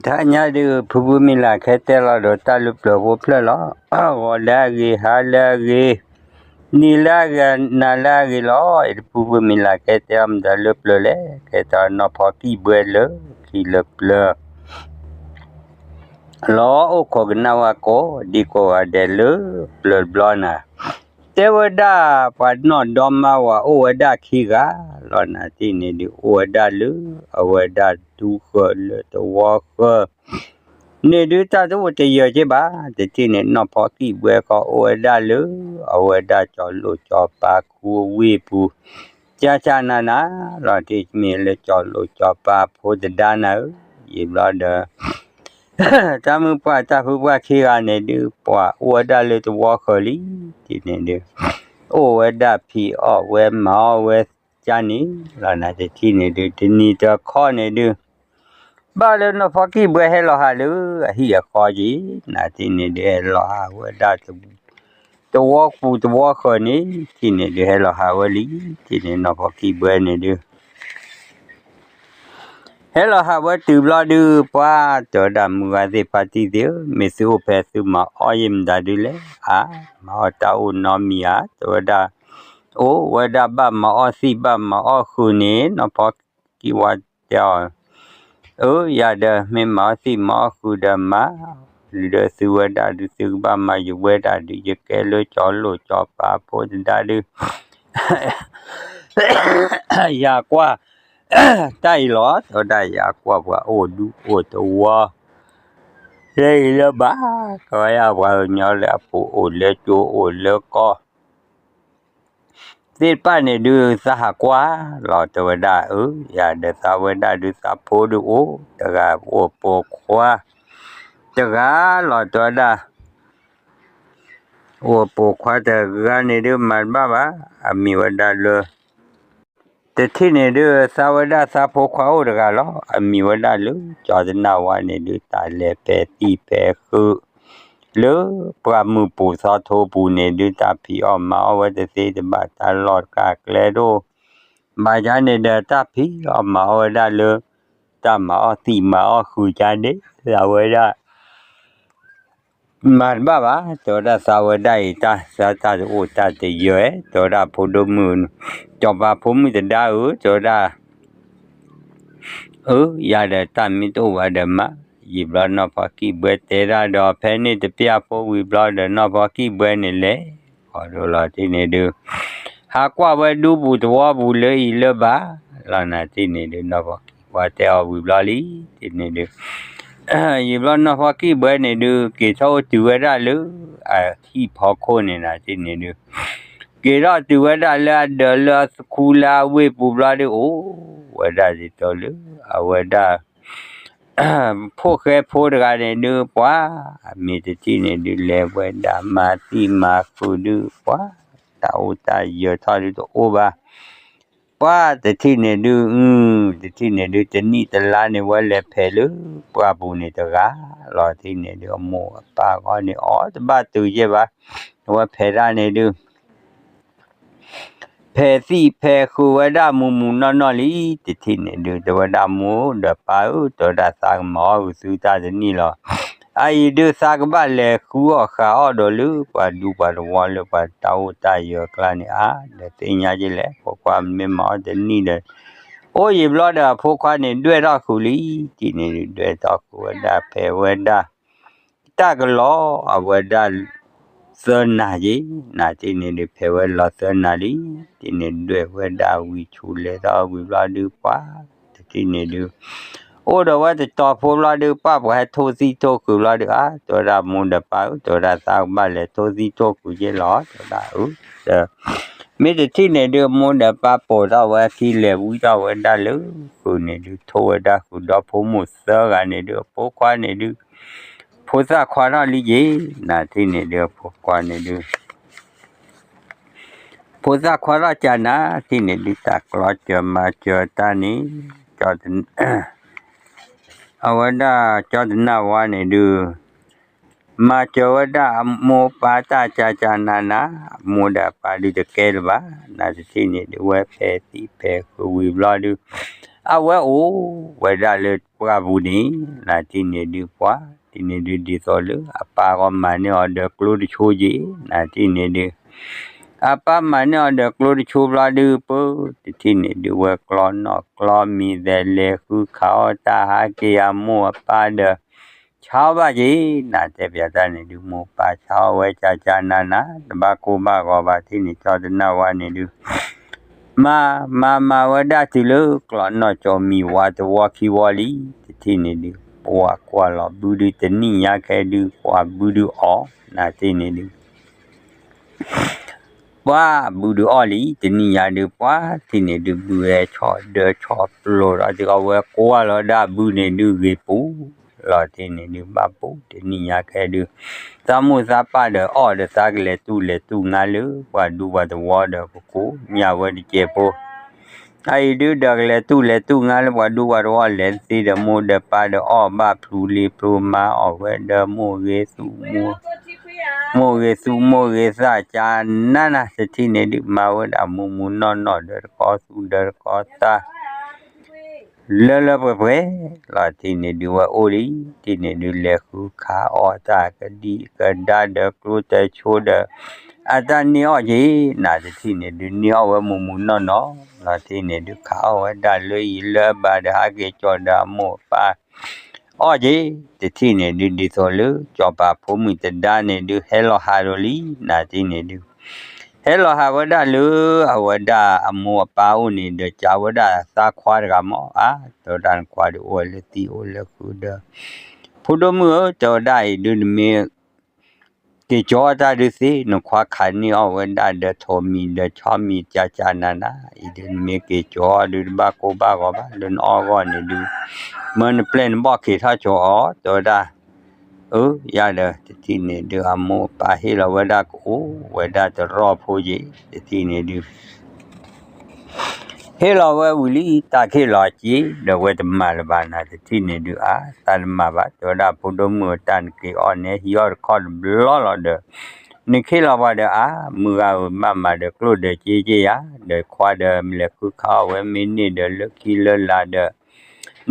ထါညါဒုး ဖုဖုမံၤလၢ်ခဲတဲလီၤဒီးတၢ်လၢပျၢၤဖိဖျၢၣ်လီၤ. ဂီၤလၢအဂ့ၤ ဟါလၢအဂ့ၤ, နံၤလၢအဂ့ၤ နၤလၢအဂ့ၤလီၤ. အံၤတဖုဖုမံၤလၢ်ခဲတဲအီၤမတၤလၢပျၢၤလဲၣ်, ခဲတဲအီၤနီၢ်ဖီကံၢ်ဘှဲလၢခံလၢပျၢၤ လီၤအိၣ်ခိးကနၣ်ဝဲကိးဒံကိးဂၤဒဲးလၢပျၢၤတဘျီနၤ, တဲဝဲဒၣ်ပှၤနီၢ်ဒီမါဝၤအိၣ်ဝဲဒၣ်ခံဂၤလီၤနၤ, တထံၣ်န့ၣ်ဒုး အိၣ်ဝဲဒၣ်လၢ အဝဲဒၣ်ဒူဃၢၤလၢသဝီဃၢၤ န့ၣ်ဒုးတၢ်တအိၣ်တယၢၤက့ဘၣ်, တထံၣ်န့ၣ်နီၢ်ဖီကံၢ်ဘှဲဃီအိၣ်ဝဲဒၣ်လၢ အဝဲဒၣ်ကၠီၤလိၣ်ကၠီၤပၤခူအဝ့ၢ်ပူၤ ကၠၢ်ကၠၢ်နၤနၤလီၤ, တထံၣ်မ့ၢ်လၢကၠီၤလိၣ်ကၠီၤပၤဖိတဒါနၤဧၢ, ယံာ်ဘျီဒီး တၢ်မုၢ်ပှၢ်တၢ်ဖုပှၢ်ခံဂၤန့ၣ်ဒုး ပှၤအိၣ်ဝဲဒၣ်လၢသဝီဃၢၤလံ, တထံၣ်န့ၣ်ဒုး အိၣ်ဝဲဒၣ်ဖံးအီၣ်ဝဲမၤအီၣ်ဝဲကၠၢ်န့ၣ်လီၤနၤ, တထံၣ်န့ၣ်ဒုး တနံၤတခီန့ၣ်ဒုး ဘၣ်လၢနီၢ်ဖီကံၢ်ဘှဲဟဲလီၤဟးလၢအဟံၣ်အဃီက့ၤ, နၤတထံၣ်န့ၣ်ဒုး ဟဲလီၤဟးဝဲဒၣ် သဝီပူၤသဝီဃၢၤန့ၣ် တထံၣ်န့ၣ်ဒုးဟဲလီၤဟးဝဲလံ, တထံၣ်န့ၣ်နီၢ်ဖီကံၢ်ဘှဲန့ၣ်ဒုး ဟဲလီၤဟးဝဲတုၤဘျီဒုး ပှၤတဲဝဲဒၣ်မုၢ်ဂၤသ့ၣ်ဖါတံၢ်သ့ၣ်ဧၢ, မ့ၢ်သုအိၣ်ဖဲသုမၤအီၣ်ယဲၢ်မတၤဒုးလဲၣ်, အါ မၤအီၣ်တၢ်အိၣ်နီတမံၤဧါ, တဲဝဲဒၣ် အိၣ်ဝဲဒၣ်ဘၣ်မၤအီၣ်သံၣ်ဘၣ်မၤအီၣ်ဃုာ်န့ၣ် နီၢ်ဖီကံၢ်ဝါတဲအီၤ အၢ ယၤဒီး မ့ၢ်မၤအီၣ်သံၣ်မၤအီၣ်ဃုာ်ဒီးမၤ ဒီးသုဝဲဒၣ်ဒုး သုကဘၣ်မၤယဝဲဒၣ်ဒုး ယကဲလၢကၠီၤလိၣ်ကၠီၤပၤဖိတဒါဒုး ယၤကွၢ် တၢ်အံၤလီၤ, တဲဝဲဒၣ်ယၤကွၢ်ပှၤအိၣ်ဒူအိၣ်သဝီ လၢအံၤလၢဘၣ် ကဝဲယၤပှၤကညီလၢအပူၤအိၣ်လၢကၠိအိၣ်လၢကီၢ် သ့ၣ်တဖၣ်န့ၣ်ဒုး သးဟးကွၢ်လီၤ တဲဝဲဒၣ် အၢ ယၤဒီးသးဝဲဒၣ်ဒုး သးဖိဒုးအိၣ်တဂၤ အိၣ်ပိာ်ခွါတဂၤလီၤ တဲဝဲဒၣ် အိၣ်ပိာ်ခွါတဂၤန့ၣ်ဒုး မၤတဘၣ်ဘၣ် အမံၤဝဲဒၣ်လၢ တထံၣ်န့ၣ်ဒုး သးဝဲဒၣ်သးဖိခွါအိၣ်တဂၤလီၤ အမံၤဝဲဒၣ်လၢ ကၠီၤတနၢ်ဝါန့ၣ်ဒုး တၢ်လဲၤဖဲသံၣ်ဖဲဃုာ် လၢပှၢ်မုၢ်ပူၤသီထိပူၤန့ၣ်ဒုး တၢ်ဖံးအီၣ်မၤအီၣ်ဝဲတသ့တဘၣ် တၢ်လီၢ်တၢ်ကျဲတအိၣ် ဘၣ်ဆၣ်န့ၣ်ဒီး တၢ်ဖံးအီၣ်မၤအီၣ်ဝဲဒၣ်လၢ တၢ်မၤအီၣ်သံၣ်မၤအီၣ်ဃုာ်ကါန့ၣ် သးဝဲဒၣ် မၤတဘၣ်ဘၣ် တဲဝဲဒၣ်သးဝဲဒၣ်အံၤ တၢ်သးတၢ်တအိၣ်တၢ်တယၢၤ တဲဝဲဒၣ်ဖိဒိၣ်မုၣ် ကၠီၤပၤဖိမုၣ်တဒါဧၢ တဲဝဲဒၣ် အၢ ယၤဒီးတၢ်မ့ၢ်တအိၣ်ဘၣ်ဒီးမၤ ယံာ်ဘျီနီၢ်ဖီကံၢ်ဘှဲတဲဒၣ်ဒီး ဖဲန့ၣ်တပျၢ်ဖိဝံၤဘျီဒီး နီၢ်ဖီကံၢ်ဘှဲန့ၣ်လဲၤ ဃီၤဒိလီၤတထံၣ်န့ၣ်ဒုး ဟးကွၢ်ဝဲဒူပူၤသဝီပူၤလၢအံၤလၢဘၣ် လီၤနၤတထံၣ်န့ၣ်ဒုး နီၢ်ဖီကံၢ်ဘှဲတဲအီၤဝံၤဘျီလံ တထံၣ်န့ၣ်ဒုး ယံာ်ဘျီနီၢ်ဖီကံၢ်ဘှဲန့ၣ်ဒုး က့ၤထီၣ်အိၣ်တုၤဝဲဒၣ်လၢ အဟံၣ်ဖီခိၣ်န့ၣ်နၤတထံၣ်န့ၣ်ဒုး က့ၤထီၣ်တုၤဝဲဒၣ်လၢအဒၢးလၢအသခူလၢအဝ့ၢ်ပူၤဘျီဒုး အိၣ်ဝဲဒၣ်ဒ်သိးလၢ အဝဲဒၣ် ဖိၣ်ဃဲဖိတဂၤန့ၣ်ဒုး ပှၤ မ့ၢ်တထံၣ်န့ၣ်ဒုး လဲၤဝဲဒၣ်မၤသံၣ်မၤဃုာ်ဒုး ပှၤ တၢ်အိၣ်တၢ်ယၢၤထီၣ်ဒုးတအိၣ်ဘၣ် ပှၤတထံၣ်န့ၣ်ဒုး အ တထံၣ်န့ၣ်ဒုး တနံၣ်တလါန့ၣ် ဝဲလဲၤဖဲးလၢပှၢ်ပူၤန့ၣ်တဂၤလီၤ တထံၣ်န့ၣ်ဒုး အမိၢ်အပၢ်ဂီၢ်န့ၣ် အီၣ်တဘၣ်တုၤယဲၢ်ဘၣ် အဝဲဖဲးတၢ်န့ၣ်ဒုး ဖဲးသံၣ်ဖဲးဃုာ်ဝဲဒၣ်မုၢ်မုၢ်နီၢ်နီၢ်လံ တထံၣ်န့ၣ်ဒုး တဲဝဲဒၣ်မိၢ်ဒီးပၢ်ဧၢ တဲဝဲဒၣ်သးကမၤအီၣ်ဂုာ်သုတၢ်တနံၣ်လီၤ အအံၤဒုးသးကဘၣ်လဲၤဃုအီၣ်ဃာ်အီၣ်ဒီးလၢပှၤဒူပှၤတဝီလၢပှၤတၢ်အိၣ်တၢ်ယၢၤအကျါန့ၣ် အါ ဒီးသ့ၣ်ညါက့လဲၣ် ဖိခွါမ့ၢ်မၤအီၣ်တနံၣ်ဒီး အိၣ်ယံာ်ဘျီဒီးအဖိခွါန့ၣ် ဒွဲၣ်ထီၣ်ဃုာ်လံ တထံၣ်န့ၣ်ဒုး ဒွဲၣ်ထီၣ်ဃုာ်ဝဲဒၣ်ဖဲးဝဲဒၣ် တၢ်ကလီၤအဝဲဒၣ် သၢနၤက့ၤ နၤတထံၣ်န့ၣ်ဒုး ဖဲးဝဲလီၤသၢနၤလံ တထံၣ်န့ၣ်ဒွဲၣ်ဝဲဒၣ်ဝံၤဆူလဲၤထီၣ်ဝံၤဘျီဒုး ပှၤ တထံၣ်န့ၣ်ဒုး အိၣ်ဒီးဝဲတတီၤဖိဘျီဒုး ပှၤပှၤဟဲထိၣ်သံၣ်ထိၣ်ဃုာ်ဘျီဒုး အါ တဲဝဲဒၣ်မိၢ်ဒီးပၢ်ဧၢ တဲဝဲဒၣ်သးကဘၣ်လဲၤထိၣ်သံၣ်ထိၣ်ဃုာ်က့လီၤ တဲဝဲဒၣ်အၢ ဒီး မ့ၢ်တထံၣ်န့ၣ်ဒုး မိၢ်ဒီးပၢ်ပိာ်ထီၣ်ဝဲအခံလဲၤဝံထီၣ်ဝဲဒၣ်လၢဃုာ်န့ၣ်ဒုး ထိၣ်ဝဲဒၣ်ဃုာ်ဒီးဖိမိၢ်သၢဂၤန့ၣ်ဒုး အဖိခွါန့ၣ်ဒုး ဖိသၣ်ခွါထီၣ်လံက့ၤ နၤတထံၣ်န့ၣ်ဒုး အဖိခွါန့ၣ်ဒုး ဖိသၣ်ခွါထီၣ်ကၢ်နၤတထံၣ်န့ၣ်ဒုး တၢ်ကျီစၢၤမၤစၢၤတၢ်န့ၣ် အဝဲဒၣ်ကၠီတနၢ်ဝါန့ၣ်ဒုး မၤစၢၤဝဲဒၣ်အမိၢ်ပၢ်တၢ်ကၢ်ကၢ်နၤနၤ အမိၢ်ဒီးအပၢ်ဒုးတကဲလၢၤဘၣ် နၤတထံၣ်န့ၣ်ဒုး ဝဲဖဲးသံၣ်ဖဲးဃုာ်ဝံၤဘျီဒုး အဝဲအိၣ်ဝဲဒၣ်လၢပှၢ်ပူၤန့ၣ် နၤတထံၣ်န့ၣ်ဒုး ပှၤတထံၣ်န့ၣ်ဒုး ဒ်သိးလၢအပၢ်ဂီၢ်မၤန့ၢ်အီၤဒီးကျိတဆိက့ၤ နၤတထံၣ်န့ၣ်ဒုး အပၢ်မၤန့ၢ်အီၤဒီးကျိတဆိဘျီဒုး ပၢတထံၣ်န့ၣ်ဒုး ဝဲကျီနီၣ်ကျီမံၤသဲး လဲၤဃုခးအီၣ်တၢ် ဟးက့ၤအမိၢ်အပၢ်ဒီး ဆါအီၣ်ဘၣ်က့ၤ နၤတဲပၠးတၢ်န့ၣ်ဒုး မိၢ်ပၢ်ဆါအီၣ်ဝဲကၠးကၠးနးနး တဘၣ်ကိၢ်ဘၣ်ဂီၤဘၣ် တထံၣ်န့ၣ် ကၠီတနၢ်ဝါန့ၣ်ဒုး မၤ မၤမၤဝဲဒၣ်တုၤလၢ ကျီနီၣ်ကၠီမံၤဝါတဝီခံဝီလံ တထံၣ်န့ၣ်ဒုး ပှၤကွၢ်လီၤဘုဒုး တနံၣ်ညါခဲဒုး ပှၤဘုဒုးအီၣ် နၤတထံၣ်န့ၣ်ဒုး ပှၤဘုဒုးအီၣ်လံ တနံၣ်ညါဒုး ပှၤတထံၣ်န့ၣ်ဒုး ဘုဟဲဆီၣ်ဒၢဆီၣ်ပျိၤဒီး တုၤအဝဲကွၢ်လီၤဒၣ်ဘုန့ၣ်ဒုး ဂ့ၤပူၤ လီၤတထံၣ်န့ၣ်ဒုး ဘၣ်ပူၤ တနံၣ်ညါခဲဒုး သးမိၢ်သးပၢ်ဒီးအီၣ်ဒီး သးကလဲၤတူၢ်လဲၤတူၢ်ငါလၢ ပှၤဒူပှၤသဝီဒီး ကကိးညါဝဲတကဲးဖိ အအံၤဒုးဒီး ကလဲၤတူၢ်လဲၤတူၢ်ငါလၢ ပှၤဒူပှၤသဝီ လဲၤသ့ဒီးမိၢ်ဒီးပၢ်ဒီး အီၣ်ဘၣ်ဖျူလံဖျူမၤအီၣ်ဝဲဒီး မိၢ်ဂ့ၤသူၣ် မိၢ်ဂ့ၤသူၣ်မိၢ်ဂ့ၤသး ကၠးနးနး တထံၣ်န့ၣ်ဒုး မၤဝဲဒၣ်မူးမူးနီၢ်နီၢ်ဒီး တကီသူၣ်ဒီးတကီသၣ် လၢလၢပှဲၤပှဲၤ လီၤတထံၣ်န့ၣ်ဒုး ဝဲအိၣ်လံ တထံၣ်န့ၣ်ဒုး လဲၤဃုခးအီၣ်တၢ်ကဒံကဒါဒီး ကျိတဆိဒီး အတၢ်န့ၢ်အီၣ်က့ၤ နၤတထံၣ်န့ၣ်ဒုး န့ၢ်အီၣ်ဝဲမူးမူးနီၢ်နီၢ် လီၤတထံၣ်န့ၣ်ဒုး ခးအီၣ်ဝဲဒၣ်လၢအံၤလၢအဘၣ်ဒီး ဟးက့ၤကၠီဒီးအမိၢ်အပၢ် အီၣ်က့ၤ တထံၣ်န့ၣ်ဒုး ဒ်သိးလၢ ကၠီၤပၤဖိမုၣ်တဒါန့ၣ်ဒုး ဟဲလီၤဟးဒီးလံ နၤတထံၣ်န့ၣ်ဒုး ဟဲလီၤဟးဝဲဒၣ်လၢ အဝဲဒၣ်အမိၢ်အပၢ်အိၣ်န့ၣ်ဒီး ကးဝဲဒၣ်သးခွါတဂၤမး အါ တဲဝဲဒၣ် နခွါဒုးအိၣ်လၢသံအိၣ်လၢဃုာ်ဒီး ဖိဒိၣ်မုၣ်ဧၢ တဲဝဲဒၣ်အံၤဒုး နမ့ၢ် က့ၤကၠီတၢ်ဒုးသ့ နခွါခးန့ၢ်အီၣ်ဝဲဒၣ်ဒီးထိးမံၤဒီးဆီမံၤ ကၠးကၠးနးနး အံၤဒုး နမ့ၢ်က့ၤကၠီအီၤဒုး တဘၣ်ကိၢ်ဘၣ်ဂီၤဘၣ် လၢနအီၣ်ဂီၢ်န့ၣ်ဒုး မၢနပျဲၢ်နဘီၣ်က့ၤထီၣ်ကၠီအီၤ တဲဝဲဒၣ် အၢ ယၤဒီး တထံၣ်န့ၣ်ဒုး အမိၢ်အပၢ်ဟ့ၣ်လီၤဝဲဒၣ် ကအိၣ်ဝဲဒၣ်တရီၢ်ဖိက့ၤ တထံၣ်န့ၣ်ဒုး ဟ့ၣ်လီၤဝဲဝံၤလံ တၢ်ကဟ့ၣ်လီၤက့ၤ ဒီးဝဲတမၤလၢၤဘၣ် နၤတထံၣ်န့ၣ်ဒုး အါ သးတမၤဘၣ် တဲဝဲဒၣ် ဖိဒိၣ်မုၣ်ဧၢ တၢ်နက့ၤအီၣ်န့ၣ် ဟံးအီၣ်တခီတဘျီလီၤဒီး နခ့ၣ်လီၤပှၤဒီး အါ မုၢ်ဂၤဧၢ ဘၣ်မၤဒီးကျိၣ်ဒီးစ့က့ယၤ ဒီးခွါဒီး မလဲၤဃုခးအီၣ်ဝဲ မ့ၢ်န့ၢ်ဒီးလၢခံလၢလာ်ဒီး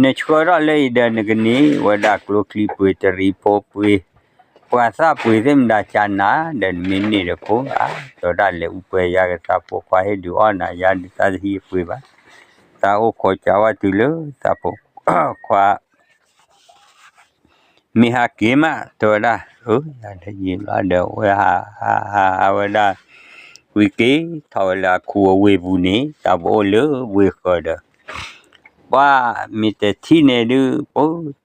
နဆှၢထီၣ်လၢအံၤဒီး နကန့ၢ်ဝဲဒၣ်ကျိချံပှ့ၤ တရံးဖိပှ့ၤ ပှၤသၣ်ပှ့ၤသ့ၣ်မတၤ ကၠးနး ဒီးနမ့ၢ်န့ၢ်ဒီးကိးဂၤ တဲဝဲဒၣ် လဲၤအူပှဲၤယၤက့ၤ သးဖိခွါဟ့ၣ်ဒုးအီၣ်နၤ ယၤဒုးသးတဟံးပှ့ၤဘၣ် သးအိၣ်ခိးကးဝဲတုၤလၢသးဖိခွါ မ့ၢ်ဟးက့ၤမး တဲဝဲဒၣ် အၢ ယၤဒီးယံာ်လီၤဒီး ဝဲဟး ဟး ဟး ဟးဝဲဒၣ် ဝံၤက့ၤထီၣ်ဝဲလၢအခူအဝ့ၢ်ပူၤန့ၣ် တၢ်ပအိၣ်လၢဝ့ၢ်ဃၢၤဒီး ပှၤမ့ၢ်တထံၣ်န့ၣ်ဒုး ပ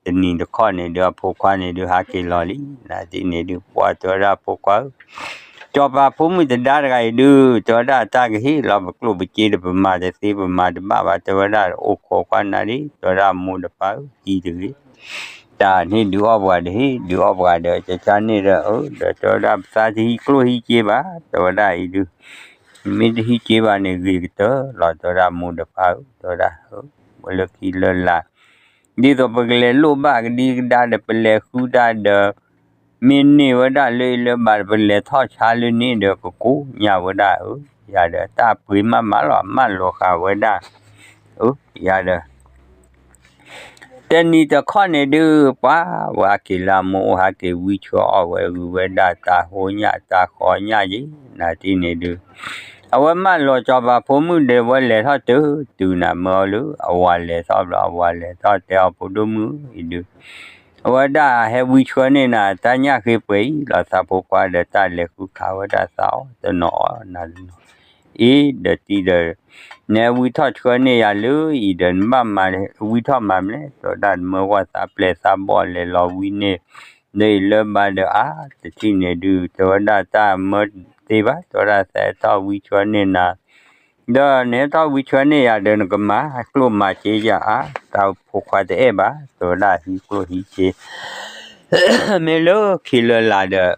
တနံၤတခီန့ၣ်ဒုး အဖိခွါန့ၣ်ဒုး ဟးက့ၤလီၤလံ နၤတထံၣ်န့ၣ်ဒုး ပှၤတဲဝဲဒၣ်ဖိခွါဧၢ ကၠီၤပၤဖိမုၣ်တဒါတဂၤအံၤဒုး တဲဝဲဒၣ် တၢ်ကဟ့ၣ်လီၤပကျိၣ်ပစ့ဒီး ပမၤတသ့ပမၤတဘၣ်ဘၣ် တဲဝဲဒၣ် အိၣ်ခိးကွၢ်နၤဒ် တဲဝဲဒၣ် မိၢ်ဒီးပၢ်ဧၢ ဟံးတဂ့ၤ တၢ်န့ၣ်ဒုးအီၣ်ပှၤဒီးဟ့ၣ် ဒုးအီၣ်ပှၤဒီး ကၠၢကၠၢန့ၣ်ဒီး အၢ ဒီးတဲဝဲဒၣ် ပသးတဟံးကျိၣ်ဟံးစ့ဘၣ် တဲဝဲဒၣ်အံၤဒုး မ့ၢ်တဟံးစ့ဘၣ်န့ၣ် ဂ့ၤကတၢၢ်လီၤ တဲဝဲဒၣ် မိၢ်ဒီးပၢ်ဧၢ တဲဝဲဒၣ် ဝဲလၢခံလၢလာ် ဒ်သိးပကလဲၤလိၣ်ဘၣ်ကဒံကဒါဒီး ပလဲၤဃုတၢ်ဒီး မ့ၢ်န့ၢ်ဝဲဒၣ်လၢအံၤလၢဘၣ်ဒီး ပလဲၤထီၣ်ဆါလၢန့ၣ်ဒီး ကကိးညါဝဲဒၣ် အၢ ယၤဒီး တၢ်ပှ့ၤမးမးလီၤ မၢလီၤဃာ်ဝဲဒၣ် အၢ ယၤဒီး တနံၤတခီန့ၣ်ဒုး ပှၤဝဲအက့ၤလၢအမိၢ်အိၣ် ဟးက့ၤဝံဆှၢအီၣ်ဝဲ ဂုာ်ဝဲဒၣ်တၢ်ဟိညၣ်တၢ်ဃီညၣ်က့ၤ နၤတထံၣ်န့ၣ်ဒုး အဝဲမၢလီၤကၠီၤပၤဖိမုၣ်ဒီး ဝဲလဲၤထီၣ်တုၤ တုၤနၤမၢအီၤလၢ အဝၤလဲၤထီၣ်ဘျီ အဝၤလဲၤထီၣ်တဲအီၤ ဖိဒိၣ်မုၣ်အံၤဒုး အဝဲဒၣ်ဟဲဝံဆှၢန့ၢ်နၤ တၢ်ညၣ်ဃ့ပှဲၤအံၤလီၤ သးဖိခွါဒီး တၢ်လဲၤဃုခးဝဲဒၣ်သးအီၤတနီၤအီၤနၤတနီၤ အ့ ဒီးတံၤဒီး နဟဲဝံထီၣ်ဆှၢန့ၢ်ယၤလၢအံၤဒီး နဘၣ်မၤဝံထီၣ်မၤမလဲၣ် တဲဝဲဒၣ် နမၢကွၢ်သးပျဲၢ်သးဘီၣ်လဲၤလီၤဝံန့ၢ် ဒီးအံၤလၢဘၣ်ဒီး အါ တထံၣ်န့ၣ်ဒုး တဲဝဲဒၣ် တၢ်မၢသ့ဘၣ် တဲဝဲဒၣ် သးဟဲထီၣ်ဝံဆှၢန့ၢ်နၤ ဒီးနဟဲထီၣ်ဝံဆှၢန့ၢ်ယၤဒီး နကမၤကျိၣ်မၤစ့ယၤ အါ တၢ်ဖိခွါတအဲၣ်ဘၣ် တဲဝဲဒၣ် ဟံးကျိၣ်ဟံးစ့ မ့ၢ်လၢခံလၢလာ်ဒီး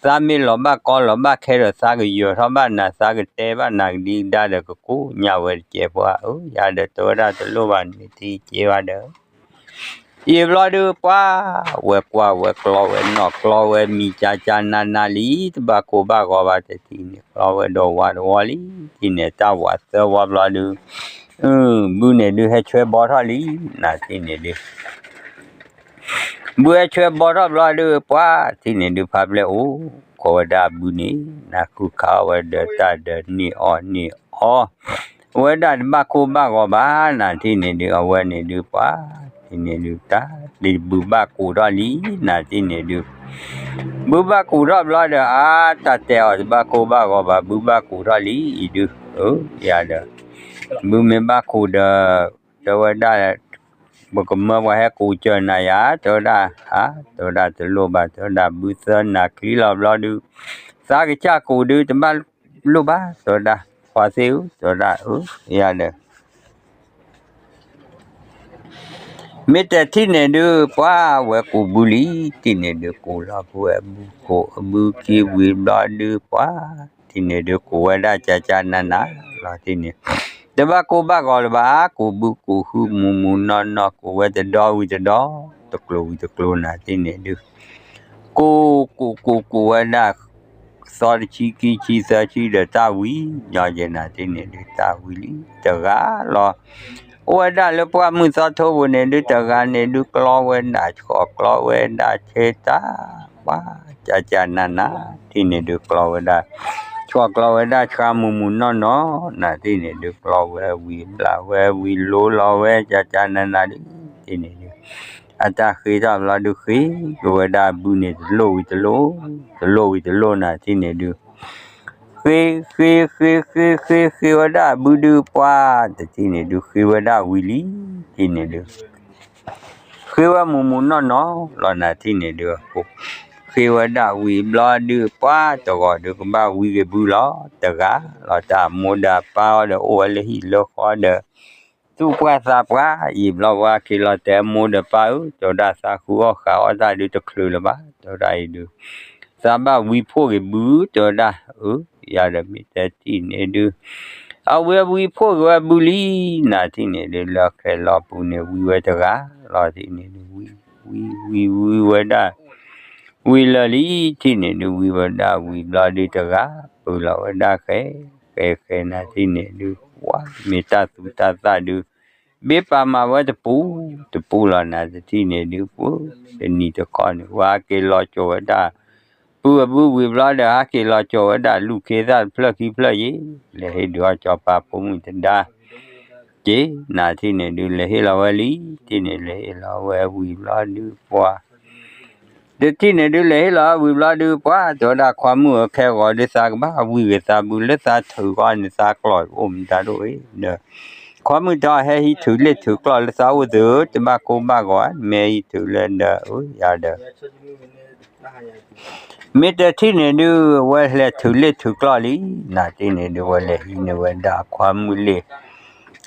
သးမ့ၢ်လီၤဘၣ်ကီလီၤဘၣ်ခဲဒီး သးကယၢၤထီၣ်ဘၣ်နၤ သးကတဲဘၣ်နၤကဒံကဒါဒီး ကကိးညါဝဲတကဲးဖိဧၢ ယၤဒီးတဲဝဲဒၣ် တလိၣ်ဘၣ်န့ၣ် တဟံးစ့ဘၣ်ဒီး အံၤဘျီဒုး ပှၤဝဲကွၢ်ဝဲကျီဝဲနီၣ်ကျီဝဲမံၤ ကၠါကၠါနးနးလံ တဘၣ်ကိၢ်ဘၣ်ဂီၤဘၣ် တထံၣ်န့ၣ် ကျီဝဲဒီးဝၤတဝီလံ ထံၣ်န့ၣ် တၢ်ဝၤသၢဝီဘျီဒုး အၢ ဘုန့ၣ်ဒုးဟဲဆွဲဘီထီၣ်လံ နၤထံၣ်န့ၣ်ဒုး ဘုဟဲဆွဲဘီထီၣ်ဘျီဒုး ပှၤထံၣ်န့ၣ်ဒုး ဖါပျဲၢ်အိၣ်ခိးဝဲဒၣ် ဘုန့ၣ် နၤဃုခးအီၣ်ဝဲဒီးတၢ်ဒီး န့ၢ်အီၣ်န့ၢ်အီ ဝဲဒၣ်တဘၣ်ကိၢ်ဘၣ်ဂီၤဘၣ် နၤထံၣ်န့ၣ်ဒုး အဝဲန့ၣ်ဒုး ပှၤထံၣ်န့ၣ်ဒုး တၢ်ဒုးဘုဘၣ်ကူးထီၣ်လံ နၤထံၣ်န့ၣ်ဒုး ဘုဘၣ်ကူးထီၣ်ဘျီဒီး အါ တၢ်တဲအီၤတဘၣ်ကိၢ်ဘၣ်ဂီၤဘၣ် ဘုဘၣ်ကူးထီၣ်လံအံၤဒုး အၢ ယၤဒီး ဘုမ့ၢ်ဘၣ်ကူးဒီး တဲဝဲဒၣ် ပကမၢပှၤဟဲကူးစၢၤနၤယၤ တဲဝဲဒၣ် အါ တဲဝဲဒၣ်တလိၣ်ဘၣ် တဲဝဲဒၣ် ဘုသၢနၤချံလီၤဘျီဒုး သးကစၢ်ကူးဒုး တဘၣ်လိၣ်ဘၣ် တဲဝဲဒၣ် ပှၤသ့ၣ်ဧၢ တဲဝဲဒၣ် အၢ ယၤဒီး မ့ၢ်တထံၣ်န့ၣ်ဒုး ပှၤဝဲကူးဘုလံ ထံၣ်န့ၣ်ဒုး ကူးလီၤဝဲဘု ကူးဘုခံဝံၤဘျီဒုး ပှၤထံၣ်န့ၣ်ဒုး ကူးဝဲဒၣ်ကကနနလီၤ ထံၣ်န့ၣ် တဘၣ်ကိၢ်ဘၣ်ဂီၤလၢၤဘၣ် ကူးဘုကူးဟု မူးမူးနီၢ်နီၢ် ကူးဝဲတဒီဝံၤတဒီ တကျိၤဝံၤတကျိၤ နၤထံၣ်န့ၣ်ဒုး ကူးကူးကူးကူးဝဲဒၣ် သီတဆံခံဆံသၢဆံဒီး တၢ်ဝံၤညီယဲၢ် နၤထံၣ်န့ၣ်ဒုး တၢ်ဝံၤလံ တဂၤလီၤ အိၣ်ဝဲဒၣ်လၢပှၢ်မုၢ်သီထိပူၤန့ၣ်ဒုး တဂၤန့ၣ်ဒုး ကျီဝဲဒၣ် ဆှီၣ်ကျီဝဲဒၣ်ဆဲတၢ် ပှၤကကနန ထံၣ်န့ၣ်ဒုး ကျီဝဲဒၣ် ဆှီၣ်ကျီဝဲဒၣ်ဆှါမူးမူးနီၢ်နီၢ် နၤထံၣ်န့ၣ်ဒုး ကျီဝဲဝံၤဘျးဝဲဝံၤ လိလီၤဝဲကကနနဒုး ထံၣ်န့ၣ်ဒုး အတၢ်ဃ့ထီၣ်ဘျီဒုး ဃ့က့ၤဝဲဒၣ်ဘုန့ၣ် တလိၣ်ဝံၤတလိၣ် တလိၣ်ဝံၤတလိၣ် နၤထံၣ်န့ၣ်ဒုး ဃ့ ဃ့ ဃ့ ဃ့ ဃ့ ဃ့ဝဲဒၣ်ဘုဒုး ပှၤတထံၣ်န့ၣ်ဒုး ဃ့ဝဲဒၣ်ဝံၤလံ ထံၣ်န့ၣ်ဒုး ဃ့ဝဲမူးမူးနီၢ်နီၢ်လီၤ နၤထံၣ်န့ၣ်ဒုး ဃ့ဝဲဒၣ်ဝံၤဘျီဒုး ပှၤတဂီၤဒုး ကဘၣ်ဝံၤက့ၤဘုလီၤ တဂၤလီၤ တၢ်မိၢ်ဒီးပၢ်အီၤဒီး အိၣ်ဝဲလၢဟံၣ်လၢဃီဒီး သူၣ်ပှၢ်သးပှၢ် ယံာ်ဘျီဝဲက့ၤလီၤတဲ မိၢ်ဒီးပၢ်ဧၢ တဲဝဲဒၣ် သးဃုအီၣ်ဃးအီၣ်တၢ်ဒုး တချုးလၢၤဘၣ် တဲဝဲဒၣ်အံၤဒုး သးဘၣ်ဝံဖှိၣ်က့ၤဘု တဲဝဲဒၣ် အၢ ယၤဒီးမ့ၢ်တထံၣ်န့ၣ်ဒုး အဝဲဝံဖှိၣ်က့ၤဝဲဘုလံ နၤထံၣ်န့ၣ်ဒုး လၢခဲလီၤပူၤန့ၣ် ဝံဝဲတဂၤလီၤ ထံၣ်န့ၣ်ဒုး ဝံ ဝံ ဝံ ဝံဝဲဒၣ် ဝံၤလၢာ်လံ ထံၣ်န့ၣ်ဒုး ဝံၤဝဲဒၣ်ဝံၤဘျီဒုး တဂၤ ပၢလီၤဝဲဒၣ်ဃဲ ဃဲ ဃဲ နၤထံၣ်န့ၣ်ဒုး ပှၤမ့ၢ်တၢ်သူတၢ်သၣ်ဒုး ဘ့ပာ်မၤဝဲတပူၤ တပူၤလီၤ နၤတထံၣ်န့ၣ်ဒုး ပှၤတနံၤတခီန့ၣ် ဝဲဟဲက့ၤလီၤကၠိဝဲဒၣ် ပုၢ်အဘုဝံၤဘျီဒီး ဟဲက့ၤလီၤကၠိဝဲဒၣ် လူၢ်ခ့သၣ်တဖျၢၣ်ခံဖျၢၣ်ယ့ၣ် လဲၤဟ့ၣ်ဒုးအီၣ်စီၤပၤဖိမုၣ်တဒါ က့ၤ နၤထံၣ်န့ၣ်ဒုး လဲၤဟ့ၣ်လီၤဝဲလံ ထံၣ်န့ၣ်လဲၤဟ့ၣ်လီၤဝဲဝံၤဘျီဒုး ပှၤ တထံၣ်န့ၣ်ဒုး လဲၤဟ့ၣ်လီၤဝံၤဘျီဒုး ပှၤ တဲဝဲဒၣ် ခွါမုၣ်ဧၢ ခဲဂီၤဒုး သးကဘၣ်ဝံၤဂ့ၤသးဘု လၢသးထုးကီၢ်န့ၣ် သးကျီၢ်အိၣ်မတၤဒိၣ်အံၤဒီး ခွါမုၣ်တဲအီၤ ဟဲဟံးထုးလ့ၣ်ထုးကျီၢ်လၢသးအိၣ်သုဧၢ တဘၣ်ကိၢ်ဘၣ်ဂီၤ မ့ၢ်ဟံးထုးလၢဒီး အၢ ယၤဒီး မ့ၢ်တထံၣ်န့ၣ်ဒုး ဝဲလဲၤထုးလ့ၣ်ထုးကျီၢ်လံ နၤထံၣ်န့ၣ်ဒုး ဝဲလဲၤဟံးန့ၢ်ဝဲဒၣ်အခွါမုၣ်လ့ၣ်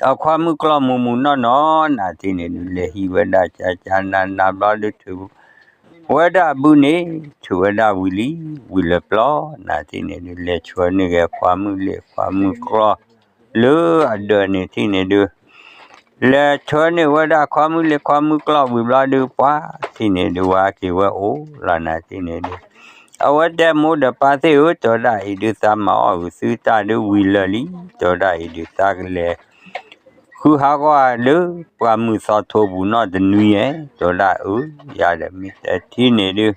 အခွါမုၣ်ကျီၢ်မူးမူးနီၢ်နီၢ် နၤထံၣ်န့ၣ်ဒုး လဲၤဟံးဝဲဒၣ် ကကနနဘျီဒုး ထုး ဝဲဒၣ်ဘုန့ၣ် ထုးဝဲဒၣ်ဝံၤလံ ဝံၤလၢပျီ နၤထံၣ်န့ၣ်ဒုး လဲၤဆှၢန့ၢ်က့ၤအခွါမုၣ်လ့ၣ် ခွါမုၣ်ကျီၢ် လၢအဒၢးန့ၣ် ထံၣ်န့ၣ်ဒုး လဲၤဆှၢန့ၢ်ဝဲဒၣ်ခွါမုၣ်လ့ၣ် ခွါမုၣ်ကျီၢ်ဝံၤဘျီဒုး ပှၤထံၣ်န့ၣ်ဒုး ဝဲဟဲက့ၤဝဲအိၣ်လီၤ နၤထံၣ်န့ၣ်ဒုး အဝဲတဲမိၢ်ဒီးပၢ်သ့ၣ်ဧၢ တဲဝဲဒၣ်အံၤဒုး သးမၤအီၣ်ဂ့ၤသုတၢ်ဒုးဝံၤလၢာ်လံ တဲဝဲဒၣ်အံၤဒုး သးကလဲၤ ဃုဟးဂီၢ်လၢပှၢ်မုၢ်သီထိပူၤနီၢ်တနွံဧါ တဲဝဲဒၣ်အၢ ယၤဒီးမ့ၢ်တထံၣ်န့ၣ်ဒုး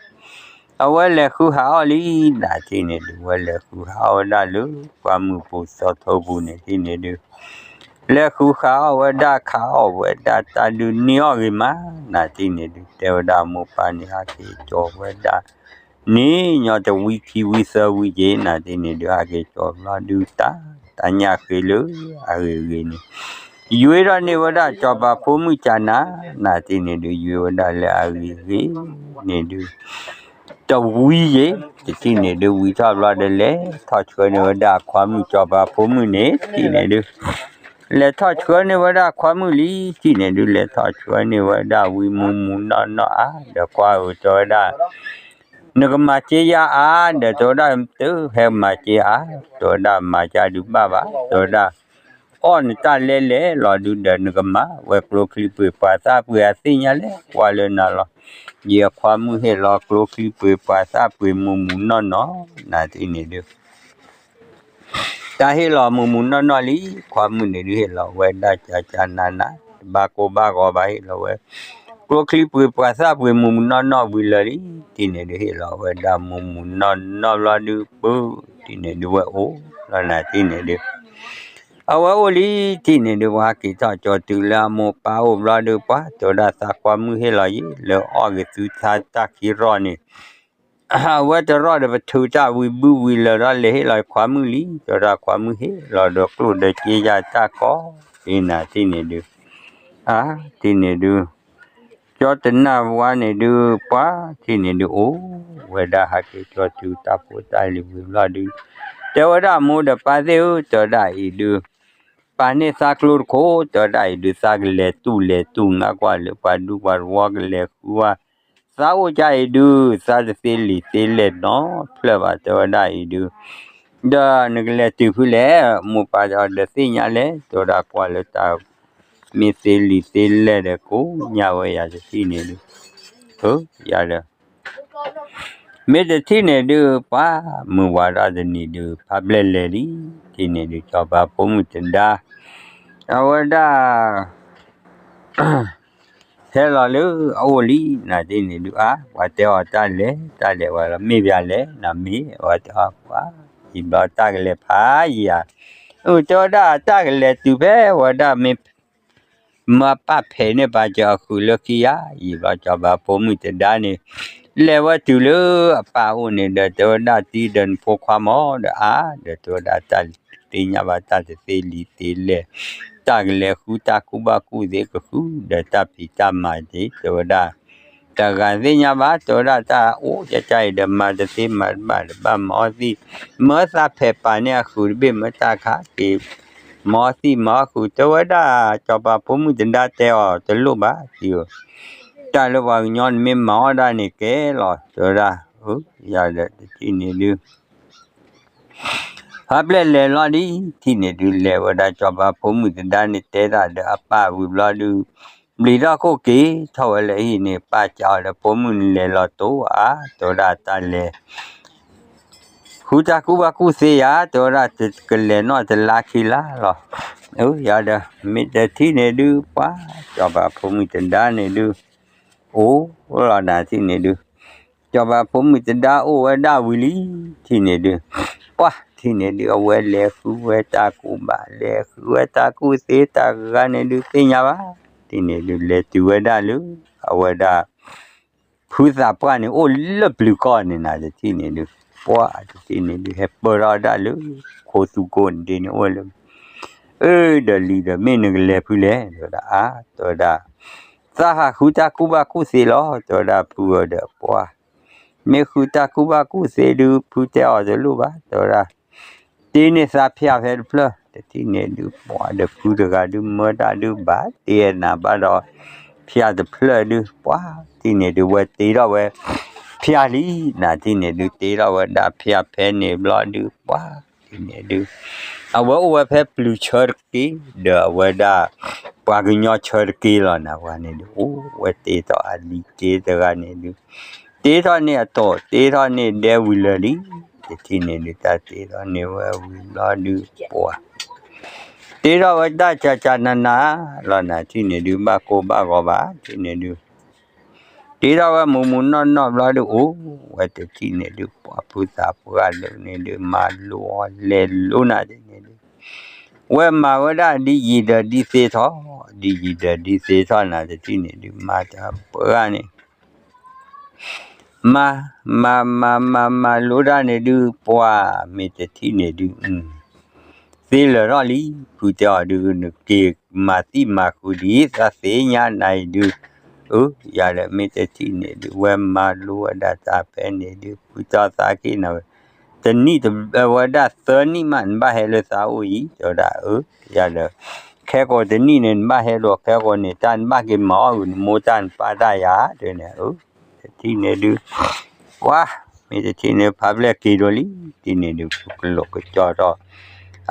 အဝဲလဲၤဃုဟးအီၣ်လံ နၤထံၣ်န့ၣ်ဒုး ဝဲလဲၤဃုဟးအီၣ်ဝဲဒၣ်လၢပှၢ်မုၢ်ပူၤသီထိပူၤန့ၣ် ထံၣ်န့ၣ်ဒုး လဲၤဃုဟးအီၣ်ဝဲဒၣ် ခးအီၣ်ဝဲဒၣ်တၢ်ဒုးန့ၢ်အီၣ်ဂ့ၤမး နၤထံၣ်န့ၣ်ဒုး တဲဝဲဒၣ်မိၢ်ပၢ်န့ၣ် ဟဲက့ၤကၠီၤဝဲဒၣ် န့ၣ်ညီတဝံခံဝံသၢဝံက့ၤ နၤထံၣ်န့ၣ်ဒုး ဟဲက့ၤကၠီၤဘျီဒုး တၢ် တၢ်ညၣ်ဃ့လၢအဂ့ၤဂ့ၤန့ၣ် ယွ့ထီၣ်န့ၢ်ဝဲဒၣ်စီၤပၤဖိမုၣ်ကနၤ နၤထံၣ်န့ၣ်ဒုး ယွ့ဝဲဒၣ်လၢအဂ့ၤဂ့ၤန့ၣ်ဒုး တဝံယ့ၣ် တထံၣ်န့ၣ်ဒုး ဝံၤထီၣ်ဘျီဒီး လဲၤထီၣ်ဆှၢန့ၢ်ဝဲဒၣ်အခွါမုၣ်စီၤပၤဖိမုၣ်န့ၣ် ထံၣ်န့ၣ်ဒုး လဲၤထီၣ်ဆှၢန့ၢ်ဝဲဒၣ်ခွါမုၣ်လံ ထံၣ်န့ၣ်ဒုး လဲၤထီၣ်ဆှၢန့ၢ်ဝဲဒၣ်ဝံၤမူးမူးနီၢ်နီၢ်အါ ဒီးခွါဧၢ တဲဝဲဒၣ် နကမၤစ့ယါအါ ဒီးတဲဝဲဒၣ် တဟဲမၤစ့အါ တဲဝဲဒၣ် မၤစ့ဒုးဘၣ်ဘၣ် တဲဝဲဒၣ် အီၣ်နတၢ်လဲလဲၣ်လီၤဒုးဒီး နကမၤဝဲကျိချံပှ့ၤပှၤသၣ်ပှ့ၤအသ့ၣ်ညါလဲၣ် ကွၢ်လၢနၤလီၤ ယခွါမုၣ်ဟ့ၣ်လီၤကျိချံပှ့ၤပှၤသၣ်ပှ့ၤမူးမူးနီၢ်နီၢ် နၤထံၣ်န့ၣ်ဒုး တၢ်ဟ့ၣ်လီၤမုၢ်မုၢ်နီၢ်နီၢ်လံ, ခွါမုၣ်န့ၣ်ဒုးဟ့ၣ်လီၤဝဲဒၣ်ကၠးကၠးနးနး, တဘၣ်ကိၢ်ဘၣ်ဂီၤဘၣ် ဟ့ၣ်လီၤဝဲ ကျိချံပှ့ၤပှၤသၣ်ပှ့ၤမုၢ်မုၢ်နီၢ်နီၢ်ဝံၤလၢာ်လံ, ထံၣ်န့ၣ်ဒုးဟ့ၣ်လီၤဝဲဒၣ်မုၢ်မုၢ်နီၢ်နီၢ်ဘျီဒုး ပုၢ်ထံၣ်န့ၣ်ဒုးဝဲအိၣ်လီၤနၤ ထံၣ်န့ၣ်ဒုး အဝဲအိၣ်လံ, ထံၣ်န့ၣ်ဒုး ပှၤဟဲက့ၤထီၣ်ကၠီၤတုၤလၢအမိၢ်ပၢ်အိၣ်ဘျီဒုး ပှၤတဲဝဲဒၣ်သးခွါမုၣ်ဟ့ၣ်လီၤယံၤ လၢအီၣ်က့ၤသုတၢ်ခံရီၣ်န့ၣ် အဝဲတရီၣ်ဒီးပထုးတၢ်ဝံၤဘုဝံၤလၢာ်ဒီး လဲၤဟ့ၣ်လီၤခွါမုၣ်လံ, တဲဝဲဒၣ်ခွါမုၣ်ဟ့ၣ်လီၤဒီးကျိၣ်ဒီးစ့ယၤတၢ်ကီ သ့နၤ ထံၣ်န့ၣ်ဒုး အါ ထံၣ်န့ၣ်ဒုး ကၠီတနၢ်ဝါန့ၣ်ဒုး ပှၤထံၣ်န့ၣ်ဒုးအိၣ်ဝဲဒၣ်ဟဲက့ၤကၠီၤတုၤတၢ်ဖိတၢ်လံၤဝံၤဘျီဒုး တဲဝဲဒၣ်မိၢ်ဒီးပၢ်သ့ၣ်ဧၢ တဲဝဲဒၣ်အံၤဒုး ပာ်န့ၢ်သးကျိတခိၣ် တဲဝဲဒၣ်အံၤဒုး သးကလဲၤတူၢ်လဲၤတူၢ်ငါကွၢ်လၢပှၤဒူပှၤတဝီကလဲၤဃုဝဲ သးအိၣ်ကၢ်အံၤဒုး သးတသ့လံာ်သ့လဲၢ်နီတဖျၢၣ်ဘၣ် တဲဝဲဒၣ်အံၤဒုး ဒီးနကလဲၤတုၤဖုလဲၣ် မိၢ်ပၢ်ဒီးသ့ၣ်ညါလဲၣ် တဲဝဲဒၣ်ကွၢ်လၢတၢ် မ့ၢ်သ့လံာ်သ့လဲၢ်ဒီးကိးညါဝဲယၤတထံၣ်န့ၣ်ဒုး ယၤဒီး မ့ၢ်တထံၣ်န့ၣ်ဒုး ပှၤမုၢ်ဝါထီၣ်တနံၤဒုး ဖးဘျဲၣ်လဲၤလံ, ထံၣ်န့ၣ်ဒုး စီၤပၤဖိမုၣ်တဒါ အဝဲဒၣ် ဟဲလီၤလၢအအိၣ်လံ နၤထံၣ်န့ၣ်ဒုး အါ ပှၤတဲအီၤတၢ်လဲၤ တၢ်လဲၤဝဲလီၤ မ့ၢ်ပၠးလဲၣ် နမ့ၢ်ဝဲတဲအီၤပှၤ ယံာ်ဘျီတၢ်ကလဲၤဖးယံာ်ဧါ, အၢ တဲဝဲဒၣ်တၢ်ကလဲၤတုၤဖဲဝဲဒၣ်မ့ၢ် မၢပာ်ဖဲးန့ၢ်ပာ်စၢၤအဃုာ်လၢခံယါ ယံာ်ဘျီစီၤပၤဖိမုၣ်တဒါန့ၣ် လဲၤဝဲတုၤလၢအပၢ်အိၣ်န့ၣ်ဒီး တဲဝဲဒၣ်တံၤဒီးနဖိခွါမၢ်ဒီးအါ ဒီးတဲဝဲဒၣ်တၢ်သ့ၣ်ညါဘၣ်တၢ်တသ့လံာ်သ့လဲၢ် တၢ်ကလဲၤဃုတၢ်ကူၣ်ဘၣ်ကူၣ်သ့ကဃု ဒီးတၢ်ဖံးတၢ်မၤတ့ၢ် တဲဝဲဒၣ် တဂၤသ့ၣ်ညါဘၣ် တဲဝဲဒၣ်တၢ်အိၣ်ကၢ်ကၢ်အံၤဒီး မၤတသ့မၤတဘၣ်တဘၣ်မၤအီၣ်သံၣ် မၢသးဖဲးပာ်န့ၢ်အဃုာ်တဘ့ၣ် မၢတၢ်ခးက့ၤ မၤအီၣ်သံၣ်မၤအီၣ်ဃုာ် တဲဝဲဒၣ် စီၤပၤဖိမုၣ်တဒါတဲအီၤတလိၣ်ဘၣ် သံၣ်ဧၢ တၢ်လၢပှၤကညီနမ့ၢ်မၤအီၣ်ဒၣ်န့ၣ်ကဲလီၤ တဲဝဲဒၣ် အၢ ယၤဒီးတထံၣ်န့ၣ်ဒုး ဖးဘျဲၣ်လဲၤလီၤဒ် ထံၣ်န့ၣ်ဒုး လဲၤဝဲဒၣ်စီၤပၤဖိမုၣ်တဒါန့ၣ် တဲတၢ်ဒီးအပၢ်ဝံၤဘျီဒုး ဘျံးထီၣ်ခိၣ်က့ၤထီၣ်ဝဲလၢဟံၣ်န့ၣ် ပၢ်စံးအီၤဒီး ဖိမုၣ်နလဲၤလီၤတိၤဧါ တဲဝဲဒၣ်တၢ်လဲၤ ဃုတၢ်ကူၣ်ဘၣ်ကူၣ်သ့ယၤ တဲဝဲဒၣ် ကလဲၤနီၢ်တလါခံလါလီၤ အၢ ယၤဒီး မ့ၢ်တထံၣ်န့ၣ်ဒုး ပှၤ စီၤပၤဖိမုၣ်တဒါန့ၣ်ဒုး အိၣ်လီၤနၤထံၣ်န့ၣ်ဒုး စီၤပၤဖိမုၣ်တဒါအိၣ်ဝဲဒၣ်ဝံၤလံ ထံၣ်န့ၣ်ဒုး ပှၤထံၣ်န့ၣ်ဒုး အဝဲလဲၤဃုဝဲတၢ်ကူၣ်ဘၣ် လဲၤဃုဝဲတၢ်ကူၣ်သ့တၢ်ဂၤန့ၣ်ဒုး သ့ၣ်ညါဘၣ် ထံၣ်န့ၣ်ဒုး လဲၤတုၤဝဲဒၣ်လၢ အဝဲဒၣ် ဖုသးပှၢ်န့ၣ် အိၣ်လၢပျုၤကီၢ်န့ၣ်နၤ တထံၣ်န့ၣ်ဒုး ပှၤတထံၣ်န့ၣ်ဒုး ဟဲပၢၢ်ထီၣ်ဝဲဒၣ်လၢ ခိသူၣ်ကိၢ်န့ၣ်ဒုးန့ၣ်အိၣ်လၢ အၢ ဒီးလံၤဒီး မ့ၢ်နကလဲၤဖုလဲၣ် တဲဝဲဒၣ် အါ တဲဝဲဒၣ် သးဟးဃုတၢ်ကူၣ်ဘၣ်ကူၣ်သ့လီၤ တဲဝဲဒၣ် ဖုဧၢဒီးပှၤ မ့ၢ်ဃုတၢ်ကူၣ်ဘၣ်ကူၣ်သ့ဒုး ဖုတဲအီၤတလိၣ်ဘၣ် တဲဝဲဒၣ် တ့န့ၢ်သးဖၠၣ်ဖဲတဖျၢၣ် တထံၣ်န့ၣ်ဒုး ပှၤဒီးဖုတဂၤဒုး မၢတၢ်ဒုးဘၣ်တ့နၤဘၣ်ဒီး ဖၠၣ်တဖျၢၣ်ဒုး ပှၤထံၣ်န့ၣ်ဒုး ဝဲတ့ထီၣ်ဝဲ ဖၠၣ်လံ နၤထံၣ်န့ၣ်ဒုး တ့ထီၣ်ဝဲဒၣ်ဖၠၣ်ဖဲန့ၣ်ဘျီဒုး ပှၤထံၣ်န့ၣ်ဒုး အဝဲအိၣ်ဝဲဖဲပျုၤဆၢတက့ၢ် ဒီးအဝဲဒၣ် ပှၤကညီဆၢတက့ၢ်လီၤနၤ ပှၤန့ၣ်ဒုး အိၣ်ဝဲတ့ထီၣ်အလံၤက့တဂၤန့ၣ်ဒုး တ့ထီၣ်န့ၢ်အတီၢ် တ့ထီၣ်န့ၢ်ဒဲဝံၤလၢာ်လံ တထံၣ်န့ၣ်ဒုး တၢ်တ့ထီၣ်န့ၢ်ဝဲဝံၤဘျီဒုး ပှၤ တ့ထီၣ်ဝဲတၢ်ကၠးကၠးနးနး လီၤနၤထံၣ်န့ၣ်ဒုး ဘၣ်ကိၢ်ဘၣ်ဂီၤဘၣ် ထံၣ်န့ၣ်ဒုး တ့ထီၣ်ဝဲမုၢ်မုၢ်နီၢ်နီၢ်ဘျီဒုး အိၣ်ဝဲတထံၣ်န့ၣ်ဒုး ပှၤဖုသးပှၢ်လၢန့ၣ်ဒုး မၤလိအီၤလဲၤလိနၤတထံၣ်န့ၣ်ဒုး ဝဲမၤဝဲဒၣ်ဒ်ယံၤဒီးဒ်သ့ထီၣ် ဒ်ယံၤဒီးဒ်သ့ထီၣ်နၤတထံၣ်န့ၣ်ဒုး မၤတပှၢ်န့ၣ် မၤ မၤ မၤ မၤ မၤလိတၢ်န့ၣ်ဒုး ပှၤမ့ၢ်တထံၣ်န့ၣ်ဒုး သ့လၢာ်ထီၣ်လံ ဖုတဲအီၤဒုး နက့ၤမၤသံမၤဃုာ်ဒ်သးသ့ၣ်ညါနၤအံၤဒုး အၢ ယၤလၢမ့ၢ်တထံၣ်န့ၣ်ဒုး ဝဲမၤလိဝဲဒၣ်တၢ်ဖဲန့ၣ်ဒုး ဖုတီၢ်သးက့ၤနၤဝဲ တနံၣ်ဝဲဒၣ်သၢနံၣ်မး နဘၣ်ဟဲလၢသးအိၣ်အံၤ တဲဝဲဒၣ် အၢ ယၤလၢ ခဲကိာ်တနံၣ်န့ၣ် နဘၣ်ဟဲလီၤ ခဲကိာ်န့ၣ် တၢ်နဘၣ်က့ၤမၤအီၣ်ဂုာ်နမိၢ်တၢ်နပၢ်တၢ်ယၤ တဲန့ၣ် အၢ တထံၣ်န့ၣ်ဒုး ပှၤ မ့ၢ်တထံၣ်န့ၣ် ဖးဘျဲၣ်က့ၤဒိးလံ တထံၣ်န့ၣ်ဒုး ကလိာ်ကကၠီထီၣ်